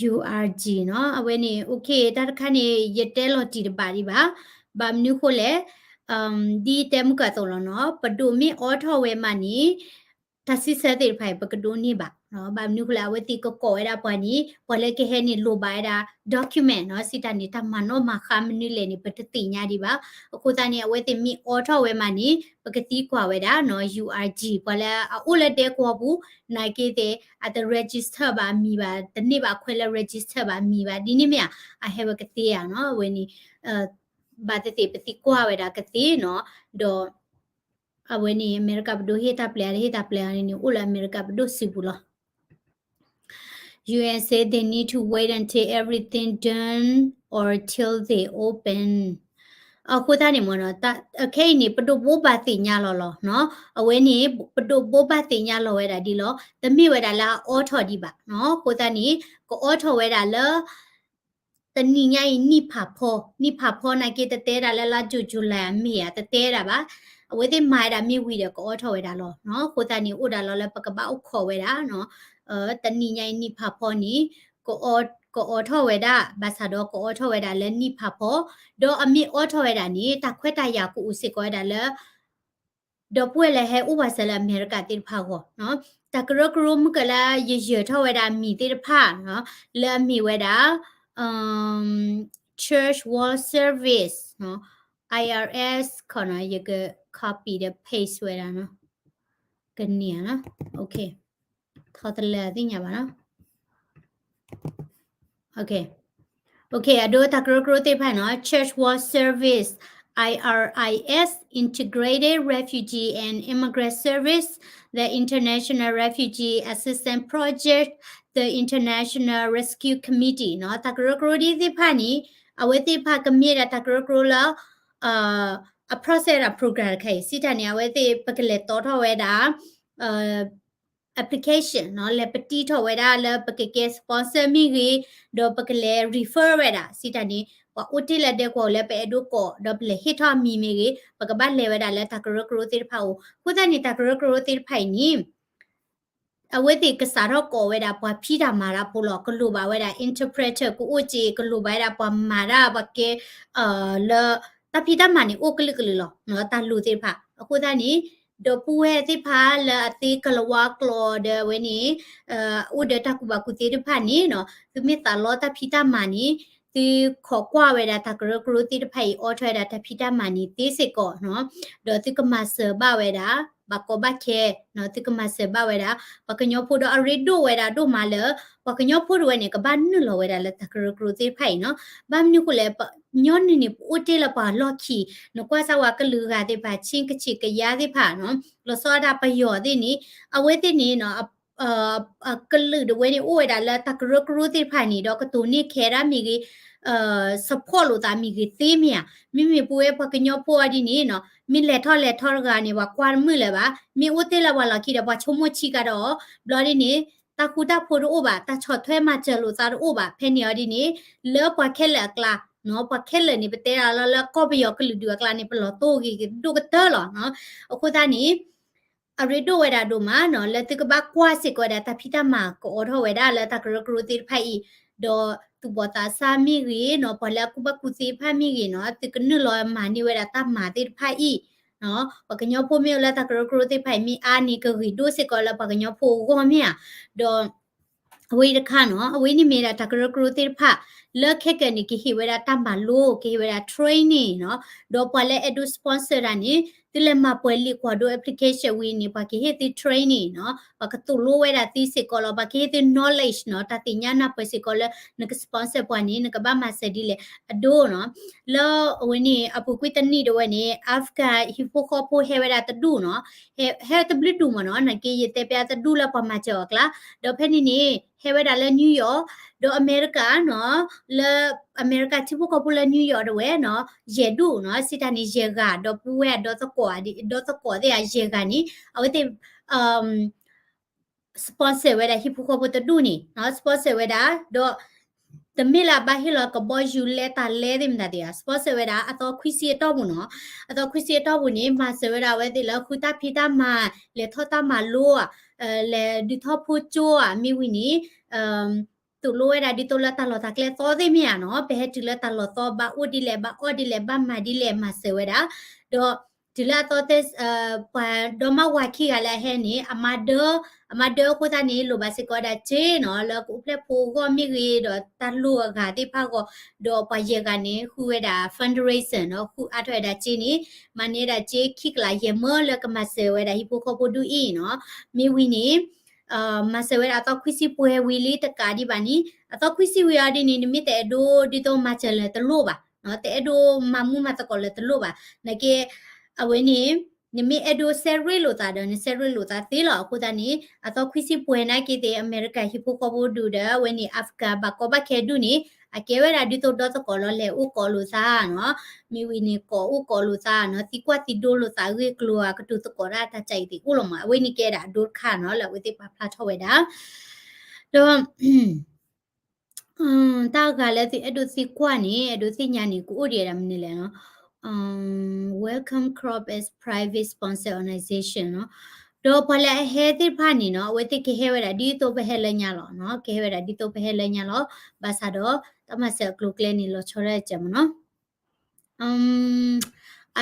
U R G နီၤ အဝဲန့ၣ် okay တၢ်တခါန့ၣ် ယတဲလီၤတံၢ်တဘၣ်ဒံးဘၣ်, ဘၣ်မနုၤဃိလဲၣ်, ဒ်ယတဲမုၢ်ကၢသိးလီၤနီၤ ပဒိၣ်မ့ၢ်အိးထီၣ်ဝဲမးန့ၣ် တၢ်စံးဆၢသ့ၣ်တဖၣ်အံၤ ပကဒိးန့ၢ်ဘၣ်, ဘၣ်မနုၤဃိလဲၣ် အဝဲသ့ၣ်ကကိးဝဲဒၣ်ပှၤန့ၣ် ပှၤလၢကဟဲန့ၣ်လိၣ်ဘၣ်ဝဲဒၣ် document နီၤ စံးတၢ်န့ၣ် တၢ်မၤနီၣ်မၤဃါမနုၤလဲၣ်န့ၣ် ပတသ့ၣ်ညါဒံးဘၣ်, အဃိသတးန့ၣ် အဝဲသ့ၣ်မ့ၢ်အိးထီၣ်ဝဲမးန့ၣ် ပကသံကွၢ်ဝဲဒၣ်နီၤ U R G ပှၤလၢအအိၣ်လၢဒဲကဝီၤပူၤ နာ်က့သ့ၣ် အတ register ဘၣ်အမံၤဘၣ် တန့ၢ်ဘၣ်အခွဲးလၢ register ဘၣ်အမံၤဘၣ် ဒ်န့ၣ်မ့ၢ်ဧါ, အဟဲဝဲကသ့ဧါနီၤ အဝဲန့ၣ် ဘၣ်သ့ၣ်သ့ၣ်ပသံကွၢ်ဝဲဒၣ်ကသ့နီၤ, ဒီး အဝဲန့ၣ် အမဲရကၤပဒိၣ်ဟ့ၣ်တၢ်ပျဲအါတဟ့ၣ်တၢ်ပျဲအါန့ၣ် အိၣ်လၢအမဲရကၤပဒိၣ်စုပူၤလီၤ. U N say they need to wait until everything done or till they open. အဃိသတးန့ၣ်မ့ၢ်နီၤ ခဲအံၤန့ၣ် ပဒိၣ်ဘိးဘၣ်သ့ၣ်ညါလီၤလီၤနီၤ, အဝဲန့ၣ် ပဒိၣ်ဘိးဘၣ်သ့ၣ်ညါလီၤဝဲဒၣ်ဒ်လီၤ, တမ့ၢ်ဝဲဒၣ်လၢအအိးထီၣ်ဒံးဘၣ်နီၤ, အဃိသတးန့ၣ် ကအိးထီၣ်ဝဲဒၣ်လၢ တနံၤညါအံၤနံၣ်ဖးဖီ, နံၣ်ဖးဖီနာ်က့ တတဲဒၣ်လၢလါ June July မ့ၢ်ဧါ တတဲဒၣ်ဘၣ်, အဝဲသ့ၣ်မၤဝဲဒၣ်မ့ၢ်ဝံၤဒီး ကအိးထီၣ်ဝဲဒၣ်လီၤနီၤ, အဃိသတးန့ၣ် အိၣ်ဒၣ်လီၤလၢပကဘၣ်အိၣ်ခိးဝဲဒၣ်နီၤ, တနံၤညါအံၤနံၣ်ဖးဖီန့ၣ် ကအိးထီၣ်ဝဲဒၣ် ဘၣ်ဆၣ်ဒီးကအိးထီၣ်ဝဲဒၣ်လၢနံၣ်ဖးဖီ, ဒီးအမ့ၢ်အိးထီၣ်ဝဲဒၣ်န့ၣ် တၢ်ခွဲးတၢ်ယာ်ကအိၣ်စ့ၢ်ကီးဝဲဒၣ်လၢ ဒီပုၢ်ဝဲၢ်လၢဟဲအိၣ်ပှၤစၢၤလၢအမဲရကၤသ့ၣ်တဖၣ်အဂီၢ်နီၤ, တၢ်ကရၢကရိမုၢ်ကၢလၢယယၢၤထီၣ်ဝဲဒၣ်အမံၤသ့ၣ်တဖၣ်နီၤ, လၢအမ့ၢ်ဝဲဒၣ် Church World Service နီၤ, I R S ခီနီၤ, ယက copy ဒီး paste ဝဲဒၣ်နီၤ, ကန့ၢ်ဧါနီၤ, ထီတလၢာ်သ့ၣ်ညါဘၣ်နီၤ. Okay, အဒိတၢ်ကရၢကရိသ့ၣ်တဖၣ်နီၤ, Church World Service, I R I S, Integrated Refugee and Immigrant Service, the International Refugee Assistance Project, the International Rescue Committee နီၤ, တၢ်ကရၢကရိဒ်သ့ၣ်တဖၣ်န့ၣ် အဝဲသ့ၣ်တဖၣ်ကမ့ၢ်ဒၣ်တၢ်ကရၢကရိလၢ အ process ဒၣ် program တခါအံၤ စံးတၢ်န့ၣ် အဝဲသ့ၣ်ပကလဲၤတီထီၣ်ဝဲဒၣ် application နီၤ, လဲၤပတံထီၣ်ဝဲဒၣ်လၢပကကဲ sponsor မ့ၢ်ဂ့ၤ, ဒီးပကလဲၤ refer ဝဲဒၣ် စံးတၢ်န့ၣ် ပှၤအိၣ်တ့ၢ်လၢဒဲကဝီၤလၢပအဲၣ်ဒိးကိး ဒီးပလဲၤဟ့ၣ်ထီၣ်အမံၤမ့ၢ်ဂ့ၤ, ပကဘၣ်လဲၤဝဲဒၣ်လၢတၢ်ကရၢကရိသ့ၣ်တဖၣ်အအိၣ်, အဃိသတးန့ၣ် တၢ်ကရၢကရိသ့ၣ်တဖၣ်အံၤန့ၣ် အဝဲသ့ၣ်ကစးထီၣ်ကိးဝဲဒၣ်ပှၤဖံးတၢ်မၤတၢ်ဖိလီၤ, ကလိၣ်ဘၣ်ဝဲဒၣ် interpreter ကအိၣ်က့ၤ, ကလိၣ်ဘၣ်ဝဲဒၣ်ပှၤမၤတၢ်ပှၤကဲ လၢ တၢ်ဖံးတၢ်မၤန့ၣ်အိၣ်ကလုာ်ကလုာ်လီၤ, တၢ်လိၣ်သ့ၣ်တဖၣ်, အဃိသတးန့ၣ် ဒီပုၢ်ဝဲၢ်သ့ၣ်တဖၣ်လၢအသ့ကလၤဝါကျိာ်ဒီးအဝဲန့ၣ် အိၣ်ဒီးတၢ်ကူၣ်ဘၣ်ကူၣ်သ့သ့ၣ်တဖၣ်န့ၣ်နီၤ, သုမ့ၢ်သးလီတၢ်ဖံးတၢ်မၤန့ၣ် သုခိးကွၢ်ဝဲဒၣ်တၢ်ကရၢကရိသ့ၣ်တဖၣ်အံၤ အိးထီၣ်ဝဲဒၣ်တၢ်ဖံးတၢ်မၤန့ၣ်သ့စ့ၢ်ကီးနီၤ, ဒီးသုကမၤစၢၤဘၣ်ဝဲဒၣ် ဘၣ်ကီဘၣ်ခဲနီၤ, သုကမၤစၢၤဘၣ်ဝဲဒၣ် ပှၤကညီဖိဒီးအရ့ဒိၣ်ဝဲဒၣ်ဒိၣ်မးလၢ ပှၤကညီဖိတဝဲန့ၣ် ကဘၣ်နုာ်လီၤဝဲဒၣ်လၢတၢ်ကရၢကရိသ့ၣ်တဖၣ်အံၤနီၤ, ဘၣ်မနုၤဃိလဲၣ် ညီနုၢ်န့ၣ် ပအိၣ်တ့ၢ်လၢပှၤလီၢ်ခံ, နကွၢ်စၢ်ဝဲကလုာ်ဂၤသ့ၣ်တဖၣ် ဆ့ကဆ့ၣ်ကယါသ့ၣ်တဖၣ်နီၤ, လီၤဆီဒၣ်တၢ်ပယီၤသ့ၣ်န့ၣ် အဝဲသ့ၣ်န့ၣ်နီၤ အကလုာ်တဝဲန့ၣ် အိၣ်ဝဲဒၣ်လၢတၢ်ကရၢကရိသ့ၣ်တဖၣ်န့ၣ် ဒီးကတိၤန့ၢ်ခဲဒၣ်မ့ၢ်ဂ့ၤ, support လိာ်သးမ့ၢ်ဂ့ၤသ့မ့ၢ်ဧါ, မ့မ့ၢ်ပဝဲပှၤကညီဖိအီၤဒ်န့ၣ်နီၤ, မ့ၢ်လဲၤထီၣ်လဲၤထီတဂၤန့ၣ် ပှၤကွၢ်တမုာ်လၢၤဘၣ်, မ့ၢ်အိၣ်တ့ၢ်လၢပှၤလီၢ်ခံဒီးပှၤဆိကမိၣ်ဆံးကဒီး, ဘျီဒ်န့ၣ် တၢ်ဃူတၢ်ဖိးတအိၣ်ဘၣ်, တၢ်ဆီၣ်ထွဲမၤစၢၤလိာ်သးတအိၣ်ဘၣ်, ဖဲန့ၣ်အီၤဒ်န့ၣ် လၢပှၤခဲလၢာ်အကျါနီၤ, ပှၤခဲလၢာ်န့ၣ် ပတဲဒၣ်လၢ လၢကီၢ်ပယီၤကလုာ်ဒူၣ်အကျါန့ၣ် ပလီၤတိၢ်ဂ့ၤဒိၣ်ကတၢၢ်လီၤနီၤ, အဃိသတးန့ၣ် အရ့ဒိၣ်ဝဲဒၣ်ဒိၣ်မးနီၤ, လၢသုကဘၣ်ကွၢ်စ့ၢ်ကီးဝဲဒၣ်တၢ်ဖံးတၢ်မၤကအိးထီၣ်ဝဲဒၣ်လၢတၢ်ကရၢကရိသ့ၣ်တဖၣ်အံၤ, ဒီးသူၣ်ဘီၣ်သးစၢ်မ့ၢ်ဂ့ၤနီၤ, ပှၤလၢအကူၣ်ဘၣ်ကူၣ်သ့တဖၣ်မ့ၢ်ဂ့ၤနီၤ, သုကနုာ်လီၤမၤန့ၢ်ဝဲဒၣ်တၢ်မၤသ့ၣ်တဖၣ်အံၤနီၤ, ပှၤကညီဖိမ့ၢ်အိၣ်လၢတၢ်ကရၢကရိသ့ၣ်တဖၣ်အံၤ မ့ၢ်အါန့ၣ် ကဂ့ၤဒိၣ်စ့ၢ်ကီးလၢပှၤကညီဖိအဂီၢ်မ့ၢ်ဧါ, ဒီး အဝဲတခါနီၤ, အဝဲန့ၣ်မ့ၢ်ဒၣ်တၢ်ကရၢကရိသ့ၣ်တဖၣ် လၢခဲကနံၣ်န့ၣ် ကဟ့ၣ်ဝဲဒၣ်တၢ်မၤလိ, ကဟ့ၣ်ဝဲဒၣ် training နီၤ, ဒီးပှၤလၢအဲၣ်ဒိး sponsor တၢ်န့ၣ် သုလဲၤမၤပှဲၤလံာ်ကွၢ်ဒိ application ဝံၤန့ၣ် ပှၤကဟ့ၣ်သု training နီၤ, ပှၤကသိၣ်လိဝဲဒၣ်သုစ့ၢ်ကီးလီၤ, ပှၤကဟ့ၣ်သု knowledge နီၤ, တၢ်သ့ၣ်ညါနၢ်ပၢၢ်စ့ၢ်ကီးလၢ နက sponsor ပှၤန့ၣ် နကဘၣ်မၤစၢၤဒ်လဲၣ်အဒိနီၤ, လၢအဝဲန့ၣ် အပူၤကွံာ်တနံၣ်တဝဲန့ၣ် Afghan ဟံၣ်ဖိဃီဖိဟဲဝဲဒၣ်တဒူၣ်နီၤ, ဟဲ ဟဲတဘျုးဒူၣ်မ့ၢ်နီၤ, နာ်က့ယတဲပျးတဒူၣ်လၢပှၤမၤစၢၤအီၤအကျါ, ဒီးဖဲန့ၣ်န့ၣ် ဟဲဝဲဒၣ်လၢ New York, ဒီးအမဲရကၤနီၤ, လၢအမဲရကၤထံဖိကီၢ်ဖိလၢ New York တဝဲနီၤ, ယဲၢ်ဒူၣ်နီၤ, စံးတၢ်န့ၣ် ယဲၢ်ဂၤ, ဒီပုၢ်ဝဲၢ်အဒီသကိး, ဒီသကိးသ့ၣ်ဧါ ယဲၢ်ဂၤန့ၣ် အဝဲသ့ၣ် sponsor ဝဲဒၣ်ဟံၣ်ဖိဃီဖိတဒူၣ်န့ၣ်နီၤ, sponsor ဝဲဒၣ်, ဒီး တမ့ၢ်လၢအဘၣ်ဟ့ၣ်လီၤကဘီယူၤလဲတၢ်လဲသ့ၣ်မတၤသ့ၣ်ဧါ, sponsor ဝဲဒၣ်အသီခွံဆံအတီၢ်ပူၤနီၤ, အသီခွံဆံအတီၢ်ပူၤန့ၣ် မၤစၢၤဝဲဒၣ်အဝဲသ့ၣ်လၢဃုတၢ်ဖံးတၢ်မၤ, လဲၤထီၣ်တၢ်မၤလိဧါ, လဲၤဒုးထီၣ်ဖိကၠိဧါ, မ့ၢ်ဝံၤန့ၣ် သိၣ်လိဝဲဒၣ်ဒ်သိးလၢတၢ်လီၢ်တၢ်ကျဲသီသ့ၣ်မ့ၢ်ဧါနီၤ, ပဟဲတုၤလၢတၢ်လီၢ်သီ ဘၣ်အိၣ်ဒ်လဲၣ် ဘၣ်အီၣ်ဒ်လဲၣ် ဘၣ်မၤဒ်လဲၣ် မၤစၢၤဝဲဒၣ်, ဒီးတုၤလၢအသီသ့ၣ် ပှၤဒီမါဝၤခံဂၤလၢအဟဲန့ၣ် အမါဒၢ, အမါဒၢအဃိသတးန့ၣ် လိၣ်ဘၣ်စ့ၢ်ကီးဝဲဒၣ်စ့နီၤ, လၢကအိၣ်ဖျဲၣ်ဖိအဂီၢ်မ့ၢ်ဂ့ၤ ဒီးတၢ်လိၣ်အဂၤသ့ၣ်တဖၣ်အဂီၢ်, ဒီးပှၤယဲၢ်ဂၤန့ၣ် ဃုဝဲဒၣ် fundraiser နီၤ, ဃုအါထီၣ်ဝဲဒၣ်စ့န့ၣ် မၤန့ၢ်ဝဲဒၣ်စ့ခံကလးယဲၢ်မၢလၢကမၤစၢၤဝဲဒၣ်ဟံၣ်ဖိဃီဖိဒူၣ်အံၤနီၤ, မ့ၢ်ဝံၤန့ၣ် မၤစၢၤဝဲဒၣ်အသီခွံဆံပှဲၤဝံၤလံတကးဒံးဘၣ်န့ၣ်, အသီခွံဆံဝံၤအီၤဒ်န့ၣ် နမ့ၢ်တအဲၣ်ဒိးဒ်သိးမၤစၢၤလၢၤတလိၣ်ဘၣ်, တအဲၣ်ဒိးမၤမူမၤသကိးလၢၤတလိၣ်ဘၣ်, နာ်က့ အဝဲန့ၣ် နမ့ၢ်အဲၣ်ဒိးဆဲးရ့လိာ်သးဒီး နဆဲးရ့လိာ်သးသ့လီၤ. အဃိသတးန့ၣ် အသီခွံဆံပှဲၤနာ်က့သ့ၣ် အမဲရကၤဟံၣ်ဖိဃီဖိဒူၣ်ဒီး အဝဲန့ၣ် Africa ဘၣ်ကီဘၣ်ခဲဒူၣ်န့ၣ် အကဲဝဲဒၣ်ဒ်သိးဒီသကိးလီၤ လဲၤအိၣ်ကိးလိာ်သးနီၤ, မ့ၢ်ဝံၤန့ၣ် ကိးအိၣ်ကိးလိာ်သးနီၤ, သံကွၢ်သံဒိလိာ်သးအဂ့ၢ်အကျိၤ အကတိၤသကိးတၢ်တၢ်ကါအံၤသ့ၣ်အိၣ်လီၤမး, အဝဲန့ၣ်ကဲဒၣ်အဒိတခါနီၤ လၢအဝဲသ့ၣ်ပာ်ဖျါထီၣ်ဝဲဒၣ်, ဒီး တၢ်ဂၤလၢသုအဲၣ်ဒိးသံကွၢ်န့ၣ် အဲၣ်ဒိးသ့ၣ်ညါန့ၣ် ကအိၣ်ဒံးဒၣ်မနုၤလဲၣ်နီၤ, Welcome Corps as private sponsor organization နီၤ, ဒီးပှၤလၢအဟဲသ့ၣ်တဖၣ်န့ၣ်နီၤ အဝဲသ့ၣ်ကဟဲဝဲဒၣ်ဒ်သိးပဟဲလၢညါလီၤနီၤ, ကဟဲဝဲဒၣ်ဒ်သိးပဟဲလၢညါလီၤ, ဘၣ်ဆၣ်ဒီး တၢ်မၤစၢၤအကျိၤအကျဲန့ၣ် လီၤဆီဒၣ်တၢ်စဲးမးနီၤ Um,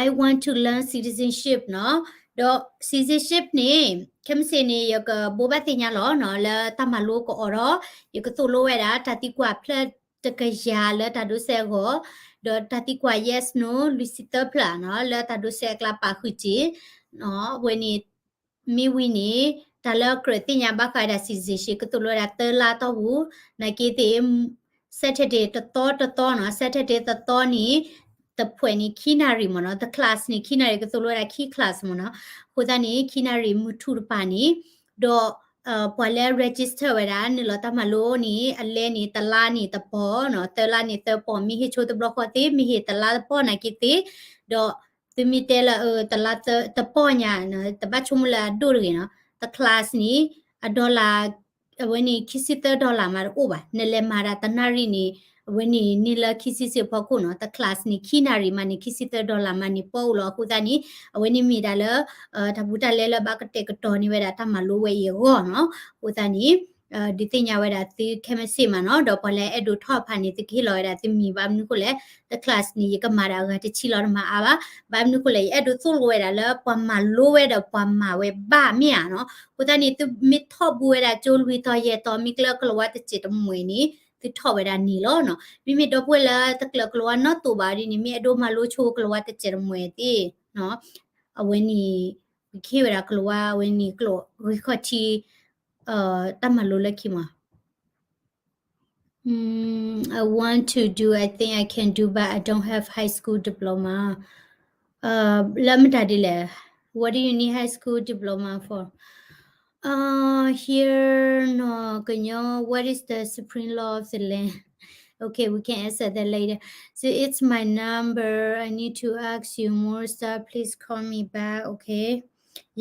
I want to learn citizenship နီၤ, ဒီး citizenship န့ၣ် ခဲမုၢ်ဆ့ၣ်န့ၣ် ယကဘိးဘၣ်သ့ၣ်ညါလီၤနီၤ, လၢတၢ်မၤလိကအိၣ်ဒီး ယကသိၣ်လိဝဲဒၣ် တၢ်သံကွၢ်ဖျၢၣ်တကယၤလၢတၢ်ဒိးစဲးအဂီၢ်, ဒီးတၢ်သံကွၢ် yes no လွံၢ်ဆံသၢဖျၢၣ်နီၤ လၢတၢ်ဒိးစဲးအကျါပာ်ဃုာ်တ့ၢ်, အဝဲန့ၣ် မ့ၢ်ဝံၤန့ၣ် တၢ်လၢကြၢးသ့ၣ်ညါဘၣ်ဃးဝဲဒၣ် citizenship ကသိၣ်လိဝဲဒၣ်သၢလါတီၢ်ပူၤ, နာ်က့သ့ၣ် Saturday တသီတသီနီၤ, Saturday တသီန့ၣ် တဖှဲးန့ၣ် ခံနၣ်ရံၣ်မးနီၤ, တ class န့ၣ် ခံနၣ်ရံၣ် ကသိၣ်လိဝဲဒၣ်ခံ class မးနီၤ, အဃိသတးန့ၣ် ခံနၣ်ရံၣ်မုၢ်ထူၣ်တပၤန့ၣ်, ဒီး ပှၤလၢ register ဝဲဒၣ် နုာ်လီၤတၢ်မၤလိန့ၣ် အလဲန့ၣ် တလါန့ၣ်တပီၢ်နီၤ, သၢလါန့ၣ်သၢပီၢ်, မ့ၢ်ဟ့ၣ်ဆိတဘျီဃီသ့, မ့ၢ်ဟ့ၣ်တလါတပီၢ်နာ်က့သ့, ဒီး သုမ့ၢ်တဲလၢ တလါတပီၢ်ညါ တဘၣ်ဆိကမိၣ်လၢအဒိၣ်တဂ့ၤနီၤ, တ class န့ၣ် အ dollar အဝဲန့ၣ် ခံဆံသၢ dollar မးတအိၣ်ဘၣ်, နလဲၤမၤဒၣ်တနၣ်ရံၣ်န့ၣ် အဝဲန့ၣ်န့ၢ်လၢခံဆံဆံအဖီခိၣ်နီၤ, တ class န့ၣ် ခံနၣ်ရံၣ်မးန့ၣ် ခံဆံသၢ dollar မးန့ၣ် ပီၣ်အိၣ်လီၤ. အဃိသတးန့ၣ် အဝဲန့ၣ်မ့ၢ်ဒၣ်လၢ တၢ်ဘူးတၢ်လဲလၢဘၣ်ကတဲာ်ကတီၤန့ၢ်ဝဲဒၣ်တၢ်မၤလိဝဲအံၤအဂီၢ်နီၤ, အဃိသတးန့ၣ် ဒုးသ့ၣ်ညါဝဲဒၣ်သုခဲမုၢ်ဆ့ၣ်မးနီၤ, ဒီးပှၤလၢအဲၣ်ဒိးထီၣ်အဖၣ်န့ၣ် သုကဟ့ၣ်လီၤဝဲဒၣ်သုမံၤ ဘၣ်မနုၤဃိလဲၣ်, တ class န့ၣ် ယကမၤဒၣ်အဂၤတဆံလီၤ တမၤအါဘၣ်, ဘၣ်မနုၤဃိလဲၣ် ယအဲၣ်ဒိးသိၣ်လိဝဲဒၣ်လၢပှၤမၤလိဝဲဒီးပှၤမၤဝဲဘၣ်မ့ၢ်ဧါနီၤ, အဃိသတးန့ၣ် သုမ့ၢ်ထီၣ်ဘူးဝဲဒၣ်ကၠိလွံၢ်သီယဲၢ်သီ မ့ၢ်ကျၢကလီၤဝါတစဲးတမှဲၤန့ၣ် သုထီၣ်ဝဲဒၣ်န့ၣ်လီၤနီၤ, မ့မ့ၢ်ဒီပုၢ်ဝဲၢ်လၢတကျၢၤကလီၤဝါနီတသိးဘၣ်ဒ်န့ၣ် မ့ၢ်အဲၣ်ဒိးမၤလိဆိကလီၤဝါတစဲးတမှဲၤသ့ၣ်နီၤ, အဝဲန့ၣ် ပကဟ့ၣ်ဝဲဒၣ်ကလီၤဝါ အဝဲန့ၣ်ကျိာ်ဂံၢ်ခီၣ်ထံး တၢ်မၤလိလၢခံမး Mm, I want to do, I think I can do, but I don't have high school diploma. လၢမတၤဒ်လဲၣ်, what do you need high school diploma for? Uh, here, no, ကညီ, what is the supreme law of the land? Okay, we can answer that later. So it's my number. I need to ask you more stuff. Please call me back, okay?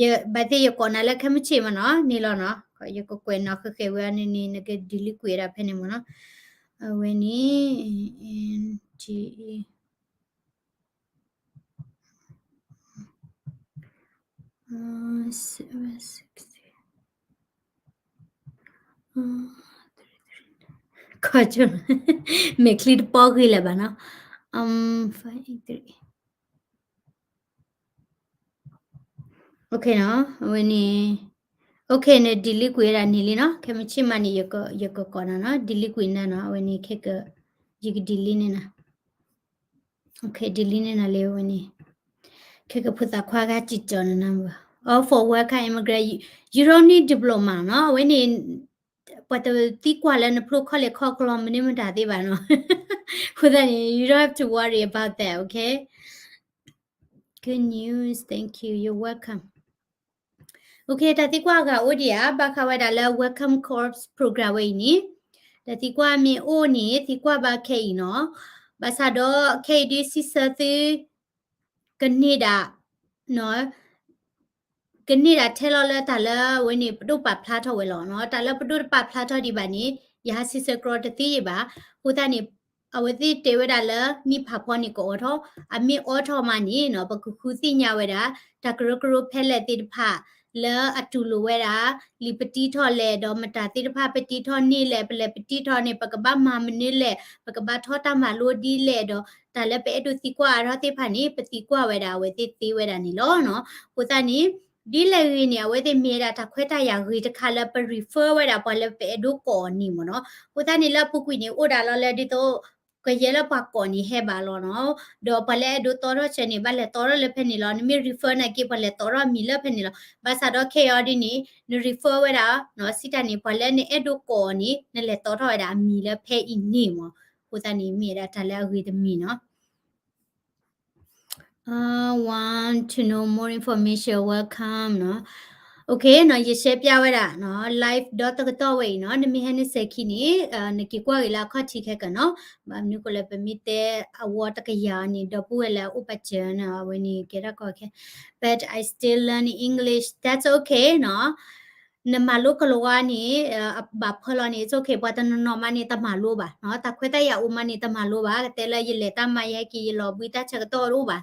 ယဘၣ်သ့ၣ်ယကိးနၤလၢခဲမုၢ်ဆ့ၣ်မးနီၤ, န့ၣ်လီၤနီၤ, ယကကွဲးနီၤဃဲးဃဲးဝဲန့ၣ်န့ၣ် နက delete ကွံာ်ဝဲဒၣ်ဖဲန့ၣ်မးနီၤ, အဝဲန့ၣ် N G E, uh, seven six three, uh, three three, ခီ မဲာ်ချံတပီၢ်ဂ့ၤလၢၤဘၣ်နီၤ, um, five eight three. Okay နီၤ, အဝဲန့ၣ်, okay န့ၣ် delete ကွံာ်ဝဲဒၣ်န့ၣ်လံနီၤ, ခဲမုၢ်ဆ့ၣ်မးန့ၣ် ယကကိးနၤနီၤ, delete ကွံာ်နၤနီၤ, အဝဲန့ၣ်ခဲက, ယက delete န့ၢ်နၤ, okay, delete န့ၢ်နၤလံအဝဲန့ၣ်, ခဲကဖိသၣ်ခွါဂၤစံၣ်ကၠီၤနၤနီၤ, all for welcome immigrant, you, you don't need diploma နီၤ, အဝဲန့ၣ် ပှၤတသံကွၢ်လၢနဖျိခီၣ်လဲၢ်ခီၣ်ကျီမနုၤမတၤသ့ဘၣ်နီၤ, အဃိသတးန့ၣ် you don't have to worry about that, okay? Good news, thank you, you're welcome. Okay, တၢ်သံကွၢ်အဂၤအိၣ်ဒံးဧါ, ဘၣ်ဃးဝဲဒၣ်လၢ Welcome Corps program ဝဲအံၤန့ၣ်, တၢ်သံကွၢ်မ့ၢ်အိၣ်န့ၣ် သံကွၢ်ဘၣ်ခဲအံၤနီၤ, ဘၣ်ဆၣ်ဒီးခဲအံၤဒ်စံးဆၢသု ကန့ၢ်ဒၣ် ကန့ၢ်ဒၣ်ထဲလီၤလၢတၢ်လၢအဝဲန့ၣ် ပဒိၣ်ပာ်ဖျါထီၣ်ဝဲလီၤနီၤ, တၢ်လၢပဒိၣ်တပာ်ဖျါထီၣ်ဒံးဘၣ်န့ၣ် ယဟးစံးဆၢကြီတသ့ဘၣ်, အဃိသတးန့ၣ် အဝဲသ့ၣ်တဲဝဲဒၣ်လၢနံၣ်ဖးဖီန့ၣ်ကအိးထီၣ်, အမ့ၢ်အိးထီၣ်မးန့ၣ်နီၤ ပကဃုသ့ၣ်ညါဝဲဒၣ် တၢ်ကရၢကရိဖဲလဲၣ်သ့ၣ်တဖၣ် လၢအတူၢ်လိာ်ဝဲဒၣ် လံာ်ပတံထီၣ်လဲၣ် ဒီးမတၤသ့ၣ်တဖၣ်ပတံထီၣ်န့ၢ်လဲၣ်, ပလဲၤပတံထီၣ်န့ၣ် ပကဘၣ်မၤမနုၤလဲၣ်, ပကဘၣ်ထီၣ်တၢ်မၤလိဒ်လဲၣ်ဒီး တၢ်လၢပအဲၣ်ဒိးသံကွၢ်အါထီၣ်သ့ၣ်တဖၣ်န့ၣ် ပသံကွၢ်ဝဲဒၣ်အဝဲသ့ၣ်သ့ဝဲဒၣ်န့ၣ်လီၤနီၤ. အဃိသတးန့ၣ် ဒ်လဲၣ်ဂ့ၤန့ၣ် အဝဲသ့ၣ်မ့ၢ်ဝဲဒၣ်တၢ်ခွဲးတၢ်ယာ်ဂ့ၤတခါလၢပ refer ဝဲဒၣ်ပှၤလၢပအဲၣ်ဒိးကိးအီၤန့ၣ်မ့ၢ်နီၤ. အဃိသတးန့ၣ်လၢအပူၤကွံာ်န့ၣ် အိၣ်ဒၣ်လီၤလၢဒ်သိး ကယဲၢ်လၢပှၤကိးန့ၣ်ဟဲဘၣ်လီၤနီၤ. ဒီးပှၤလၢအဲၣ်ဒိးတီထီၣ်ဆၢန့ၣ် ဘၣ်လဲၤတီထီၣ်လၢဖဲန့ၣ်လီၤ. နမ့ၢ် refer နာ်က့ ပှၤလဲၤတီထီၣ်မံၤလၢဖဲန့ၣ်လီၤ. ဘၣ်ဆၣ်ဒီးခဲအံၤဒ်န့ၣ် န refer ဝဲဒၣ်နီၤ စံးတၢ်န့ၣ် ပှၤလၢနအဲၣ်ဒိးကိးအီၤန့ၣ် နလဲၤတီထီၣ်ဝဲဒၣ်အမံၤလၢဖဲအံၤန့ၣ်မ့ၢ်. အဃိသတးန့ၣ် မ့ၢ်ဝဲဒၣ်တၢ်လၢအဂ့ၤတမံၤနီၤ. Uh, want to know more information, welcome နီၤ. Okay နီၤ ယ share ပျၢ်ဝဲဒၣ်နီၤ live ဒီတကတီၢ်ဝဲအံၤနီၤ. နမ့ၢ်ဟဲန့ၣ်စဲးခံန့ၣ် နက့ၤကွၢ်က့ၤလၢအခီၣ်ထံးခဲကနီၤ. ဘၣ်မနုၤဃိလဲၣ် ပမ့ၢ်တဲအဝီတကယၤန့ၣ် ဒီပုၢ်ဝဲၢ်လၢအအိၣ်ပာ်စၢၤနီၤ အဝဲန့ၣ်ကဲထီၣ်ကီခဲ But I still learning English. That's okay နီၤ. နမၤလိကလၤဝါန့ၣ် ဘၣ်ဖၢလီၤန့ၣ် it's okay ပှၤတနီၤနီၤမးန့ၣ် တမၤလိဘၣ်နီၤ. တၢ်ခွဲးတၢ်ယာ်အိၣ်မးန့ၣ် တမၤလိဘၣ်. ကတဲလၢယလဲၤတၢ်မၤ ယဟဲက့ၤ ယလီၤဘှံးတၢ်ဆၢကတီၢ်တအိၣ်ဘၣ်.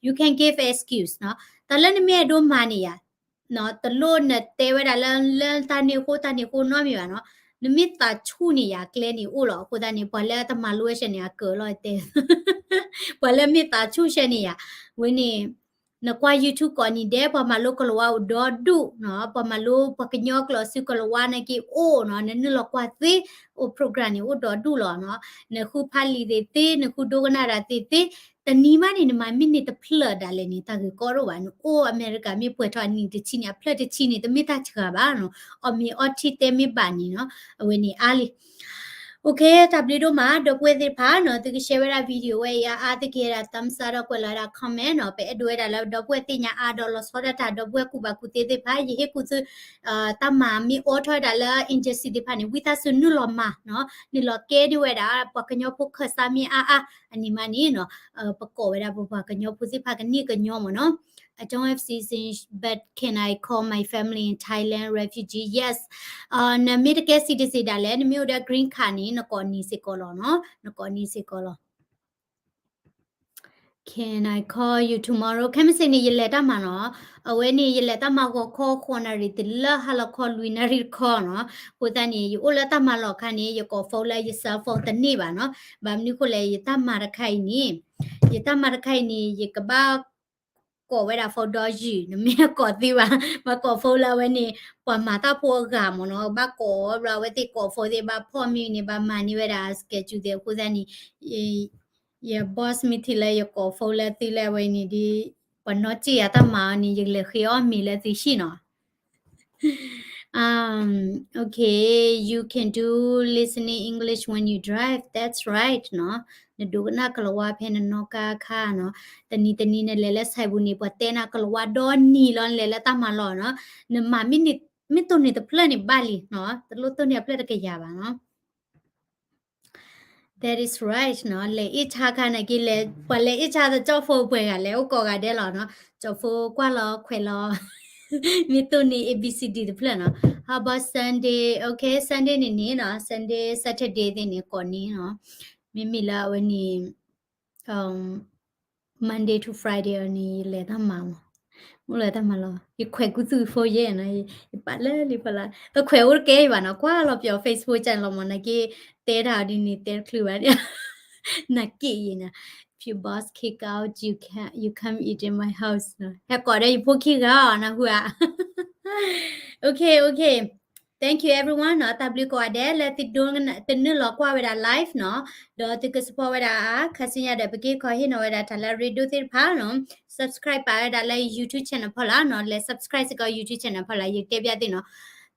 You can give excuse နီၤ. တၢ်လၢနမ့ၢ်အဲၣ်ဒိးမၤန့ၣ်ယၤ တလိၣ်နတဲဝဲဒၣ်လၢ လၢတၢ်န့ၢ်အဃိ တၢ်န့ၢ်အဃိနီတမံၤဘၣ်နီၤ. နမ့ၢ်သးဆူၣ်န့ၣ်ယၤ ကျဲန့ၣ်အိၣ်လီၤ. အဃိသတးန့ၣ် ပှၤလၢတမၤလိဝဲဆဲန့ၣ် အကၢၤလီၤတဲ ပှၤလၢမ့ၢ်သးဆူၣ်ဆဲန့ၣ်ယၤ ဝဲန့ၣ် နကွၢ် YouTube ကိးနံၤဒဲး ပှၤမၤလိကလၤဝါအိၣ်ဒီဒူၣ်နီၤ. ပှၤမၤလိပှၤကညီကျိာ်စုကလၤဝါနာ်က့အိၣ်နီၤ. နနုာ်လီၤကွၢ်သ့ အိၣ် program န့ၣ် အိၣ်ဒီဒူၣ်လီၤနီၤ. နဃုဖးလံာ်သ့ၣ်သ့ နဃုဒိကနၣ်တၢ်သ့ၣ်သ့ တနံၤမးန့ၣ် နမၤမ့ၢ်န့ၢ်တဖျၢၣ်ဒၣ်လဲာ်န့ၣ် တၢ်ဂ့ၢ်ကီဒိၣ်ဘၣ်. နအိၣ်အမဲရကၤမ့ၢ်ပှဲၤထီၣ်အနံၣ်တဆံန့ၣ် အဖျၢၣ်တဆံန့ၣ် တမ့ၢ်တၢ်စှၤဘၣ်နီၤ. အီၣ်မ့ၤအီထံတဲမ့ၢ်ဘၣ်န့ၣ်နီၤ အဝဲန့ၣ်အါလံ Okay တၢ်ဘျုးဒိၣ်မး ဒီပုၢ်ဝဲၢ်သ့ၣ်တဖၣ်နီၤ. သုက share ဝဲဒၣ် video ဝဲအံၤအါအါ သုကဟ့ၣ်ဒၣ် thumbs up ဒီးကွဲးလီၤဝဲဒၣ် comment နီၤ. ပအဲၣ်ဒိးဝဲဒၣ်လၢဒီပုၢ်ဝဲၢ်သ့ၣ်ညါအါဒီးလီၤဆီဒၣ်တၢ် ဒီပုၢ်ဝဲၢ်ကူၣ်ဘၣ်ကူၣ်သ့သ့ၣ်တဖၣ် ယဟ့ၣ်ကူၣ်သု တၢ်မၤမ့ၢ်အိးထီၣ်ဝဲဒၣ်လၢ agency သ့ၣ်တဖၣ်န့ၣ် ဝံသးစူၤနုာ်လီၤမၤနီၤ. နုာ်လီၤကဲဒ်ဝဲဒၣ် ပှၤကညီဖိခၢၣ်စးမ့ၢ်အါအါ အန့ၣ်မးန့ၣ်နီၤ ပကိးဝဲဒၣ်ပပှၤကညီဖိသ့ၣ်တဖၣ်ကန့ၢ်ကညီမ့ၢ်နီၤ. I don't have citizen, but can I call my family in Thailand refugee? Yes. နမ့ၢ်တကဲ citizen ဒၣ်လဲာ် နမ့ၢ်အိၣ်ဒီး green card န့ၣ် နကိးနံၤစ့ၢ်ကီးလီၤနီၤ. နကိးနံၤစ့ၢ်ကီးလီၤ. Can I call you tomorrow? ခဲမုၢ်ဆ့ၣ်န့ၣ် ယလဲၤတၢ်မၤနီၤ. အဝဲန့ၣ် ယလဲၤတၢ်မၤဂီၤခီ ဃိးနၣ်ရံၣ်တုၤလၢဟါလီၤခီ လွံၢ်နၣ်ရံၣ်တခီနီၤ. အဃိသတးန့ၣ် ယအိၣ်လၢတၢ်မၤလီၢ်အခါန့ၣ် ယကိး phone လၢယ cell phone တန့ၢ်ဘၣ်နီၤ. ဘၣ်မနုၤဃိလဲၣ် ယတၢ်မၤတခါအံၤန့ၣ် ယတၢ်မၤတခါအံၤန့ၣ် ယကဘၣ် ကိးဝဲဒၣ် phone ဒီးယုၢ် နမ့ၢ်ကိးသ့ဘၣ် ဘၣ်ကိး phone လၢအဝဲန့ၣ် ပှၤမၤတၢ်ဖိအဂၤမ့ၢ်နီၤ. ဘၣ်ကိးဘျီအဝဲသ့ၣ်ကိး phone သ့ၣ် ဘၣ်ဖီၣ်မ့ၢ်န့ၣ် ဘၣ်မၤန့ၢ်ဝဲဒၣ် schedule သ့ၣ် အဃိသတးန့ၣ် ယ boss မ့ၢ်ထံၣ်လၢယကိး phone လၢသုလၢအဝဲန့ၣ်ဒီး ပှၤနီၣ်စံၣ်ယၤတၢ်မၤအီၤန့ၣ် ယလဲၤဃ့အီၣ်မ့ၤလၢသုဟံၣ်နီၤ. Um, okay, you can do listening English when you drive. That's right နီၤ. နဒိကနၣ်ကလၤဝါဖဲနနီၣ်ကါအခါနီၤ. တနံၤတနံၤနလဲၤလၢ ဆိုင်ပူၤ န့ၣ် ပှၤတဲနၤကလၤဝါဒီနံၤလီၤ နလဲၤလၢတၢ်မၤလီၢ်နီၤ. နမၤမ့ၢ်န့ၢ် မ့ၢ်တိၢ်န့ၢ်တဖျၢၣ်န့ၣ်ဘၣ်လံနီၤ. တလိၣ်တိၢ်န့ၢ်အဖျၢၣ်တကယၤဘၣ်နီၤ. That is right နီၤ. လဲၤအ့ၣ်ဆါခါန့ၣ်က့ လဲၤ ပှၤလဲၤအ့ၣ်ဆါသကိး phone ပှဲၤဂၤလဲၤအိၣ်ကိးဂၤဒဲးလီၤနီၤ. ကိး phone ကွၢ်လီၤခွဲးလီၤ မ့ၢ်တိၢ်န့ၢ် A B C D တဖျၢၣ်နီၤ. How about Sunday? Okay, Sunday န့ၣ်န့ၣ်နီၤ Sunday, Saturday သ့ၣ်န့ၣ် ကိးန့ၣ်နီၤ. မ့မ့ၢ်လၢအဝဲန့ၣ် Monday to Friday အီၤန့ၣ် ယလဲၤတၢ်မၤမး, အိၣ်လၢတၢ်မၤလီၤ. ယခွဲးကူသူၣ်ဖိယဲၢ်နီၤ, ယပာ်လၢလံဖီလာ်, ပခွဲးအိၣ်တကဲဘၣ်နီၤ, ကွၢ်လီၤပျီ Facebook ကၢ်လီၤမး, နာ်က့ တဲတၢ်အီၤဒ်န့ၣ် တဲတချုးဘၣ်, နာ်က့ယဲၢ်နီၤ, If your boss kick out, you can, you come eat in my house နီၤ, ဟဲကိးဒီးယဖိခံဂၤအီၤ နၢ်ဟူဧါ. Okay, okay. Thank you everyone နီၤ, တၢ်ဘျုးကိးဂၤဒဲး လၢသုဒိကနၣ် တနုာ်လီၤကွၢ်ဝဲဒၣ် live နီၤ, ဒီးသုက support ဝဲဒၣ် ခါဆူညါဒီး ပကဟ့ၣ်ခီဟ့ၣ်နီၤဝဲဒၣ်တၢ်လၢအရ့ဒိၣ်သ့ၣ်တဖၣ်နီၤ, subscribe ပာ်ဝဲဒၣ်လၢ YouTube channel ဖီလာ်နီၤ, လဲၤ subscribe စ့ၢ်ကီး YouTube channel ဖီလာ်, ယတဲပျၢ်သုနီၤ,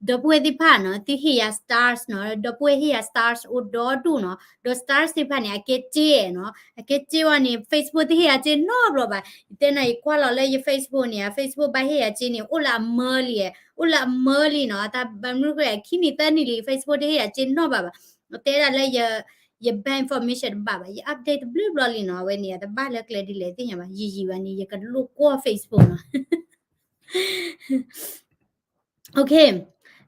ဒီပုၢ်ဝဲၢ်သ့ၣ်တဖၣ်နီၤ, သုဟ့ၣ်ယၤ stars နီၤ, ဒီပုၢ်ဝဲၢ်ဟ့ၣ်ယၤ stars အိၣ်ဒီဒူၣ်နီၤ, ဒီး stars သ့ၣ်တဖၣ်န့ၣ် အကဲစ့နီၤ, အကဲစ့ဝဲန့ၣ် Facebook တဟ့ၣ်ယၤစ့နီတဘျီဘၣ်, ယတဲနၤ ယကွၢ်လီၤလၢယ Facebook န့ၣ် Facebook ဘၣ်ဟ့ၣ်ယၤစ့န့ၣ် အိၣ်လၢအမၢလံ, အိၣ်လၢအမၢလံနီၤ, တၢ်ဘၣ်မနုၤဃိ ခံနံၣ်သၢနံၣ်လံ Facebook တဟ့ၣ်ယၤစ့နီတဘျီဘၣ်, တဲဒၣ်လၢ ယ bank information တဘၣ်ဘၣ်, ယ update တဘျုးဘျီလံနီၤ, အဝဲန့ၣ် တဘၣ်လၢကျဲဒ်လဲၣ်သ့ၣ်ညါဘၣ်, ယံာ်ယံာ်ဘၣ်န့ၣ် ယကလိၣ်ကွီၢ် Facebook နီၤ. Okay,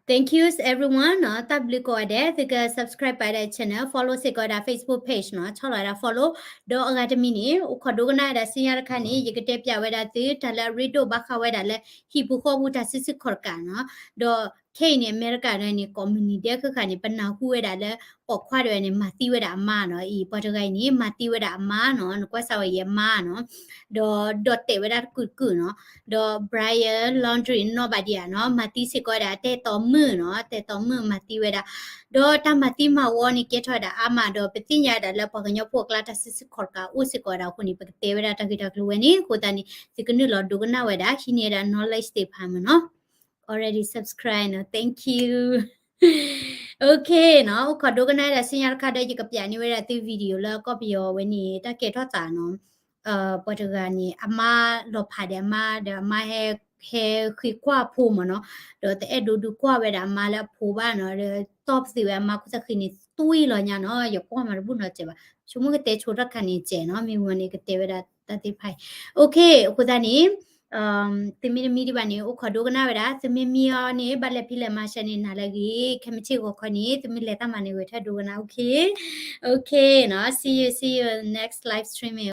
Thank you everyone နီၤ, တၢ်ဘျုးကိးဂၤဒဲး သုက subscribe ပာ်ဝဲဒၣ် channel, follow စ့ၢ်ကီးဝဲဒၣ် Facebook page နီၤ, ဆီၣ်လီၤဝဲဒၣ် follow, ဒီးအဂၤတမံၤန့ၣ် အိၣ်ခိးဒိကနၣ်ဝဲဒၣ်ဆူညါတခါန့ၣ် ယကတဲပျးဝဲဒၣ်သု တၢ်လၢအရ့ဒိၣ်ဘၣ်ဃးဝဲဒၣ်လၢ ဟံၣ်ပူၤဃီပူၤတၢ်စုဆူၣ်ခီၣ်တကးနီၤ, ဒီးခဲအံၤန့ၣ် အမဲရကၤန့ၣ် ကိးမုၢ်နံၤဒဲးဃၣ်ဃၣ်န့ၣ် ပနၢ်ဟူဝဲဒၣ်လၢ ပိာ်ခွါတဂၤန့ၣ် မၤသံဝဲဒၣ်အမါနီၤ, အံၤ ပှၤတဂၤအံၤန့ၣ် မၤသံဝဲဒၣ်အမါနီၤ, နကွၢ်စၢ်ဝဲအံၤအမါနီၤ, ဒီးဒိးတဲာ်ဝဲဒၣ်တကုာ်တကုာ်နီၤ, ဒီး Brian Laundrie နီၢ်ဘၣ်ဒံးဧါနီၤ, မၤသံစ့ၢ်ကီးဝဲဒၣ် တဲတီမုၣ်နီၤ, တဲတီမုၣ်မၤသံဝဲဒၣ်, ဒီးတၢ်မၤသံမၤဝီန့ၣ် ကဲထီၣ်ဝဲဒၣ်အါမး, ဒီးပသ့ၣ်ညါဝဲဒၣ်လၢပှၤကညီဖိအကျါတၢ်စုဆူၣ်ခီၣ်တကးအိၣ်စ့ၢ်ကီးဝဲဒၣ်အဃိန့ၣ် ပကတဲဝဲဒၣ်တၢ်ဂ့ၢ်တၢ်ကျိၤဝဲန့ၣ်, အဃိသတးန့ၣ် သုကနုာ်လီၤဒိကနၣ်ဝဲဒၣ် ဟံးန့ၢ်ဝဲဒၣ် knowledge သ့ၣ်တဖၣ်မ့ၢ်နီၤ, already subscribe နီၤ, thank you. Okay နီၤ, အိၣ်ခိးဒိကနၣ်ဝဲဒၣ်ဆူညါတခါဒီး ယကပျးန့ၢ်ဝဲဒၣ်သု video လၢကီၢ်ပယီၤဝဲန့ၣ် တၢ်ကဲထီၣ်သးနီၤ, ပှၤတဂၤန့ၣ် အမါလီၤဖးဒီးအမါဒီး အမါဟဲ ဟဲဃ့ကွၢ်အဖိမ့ၢ်နီၤ, ဒီးတအဲၣ်ဒိးဒုးကွၢ်ဝဲဒၣ်အမါလၢအဖိဘၣ်နီၤ, ဒီးတီၢ်ပသံးဝဲအမါခိၣ်သဃံန့ၣ် သွံၣ်လီၤညါနီၤ, ယကွၢ်မးတဘူၣ်နီတစဲးဘၣ်, ဆိကမိၣ်ကတဲဆိတၢ်တခါန့ၣ်စဲးနီၤ, မ့ၢ်ဝံၤန့ၣ်ကတဲဝဲဒၣ်တၢ်သ့ၣ်တဖၣ်အံၤ, okay အဃိသတးန့ၣ် သုမ့ၢ်တမံဒံးဘၣ်န့ၣ် အိၣ်ခိးဒိကနၣ်ဝဲဒၣ်, သုမ့ၢ်မံအီၤန့ၣ် ဘၣ်လဲၤဖံးလဲၤမၤရှဲန့ၣ် နၤလၢအဂ့ၤ, ခဲမုၢ်ဆ့ၣ်ဂီၤခီန့ၣ် သုမ့ၢ်လဲၤတၢ်မၤန့ၣ် ဂဲၤထၢၣ်ဒိကနၣ်, okay, okay နီၤ, see you, see you next live streaming.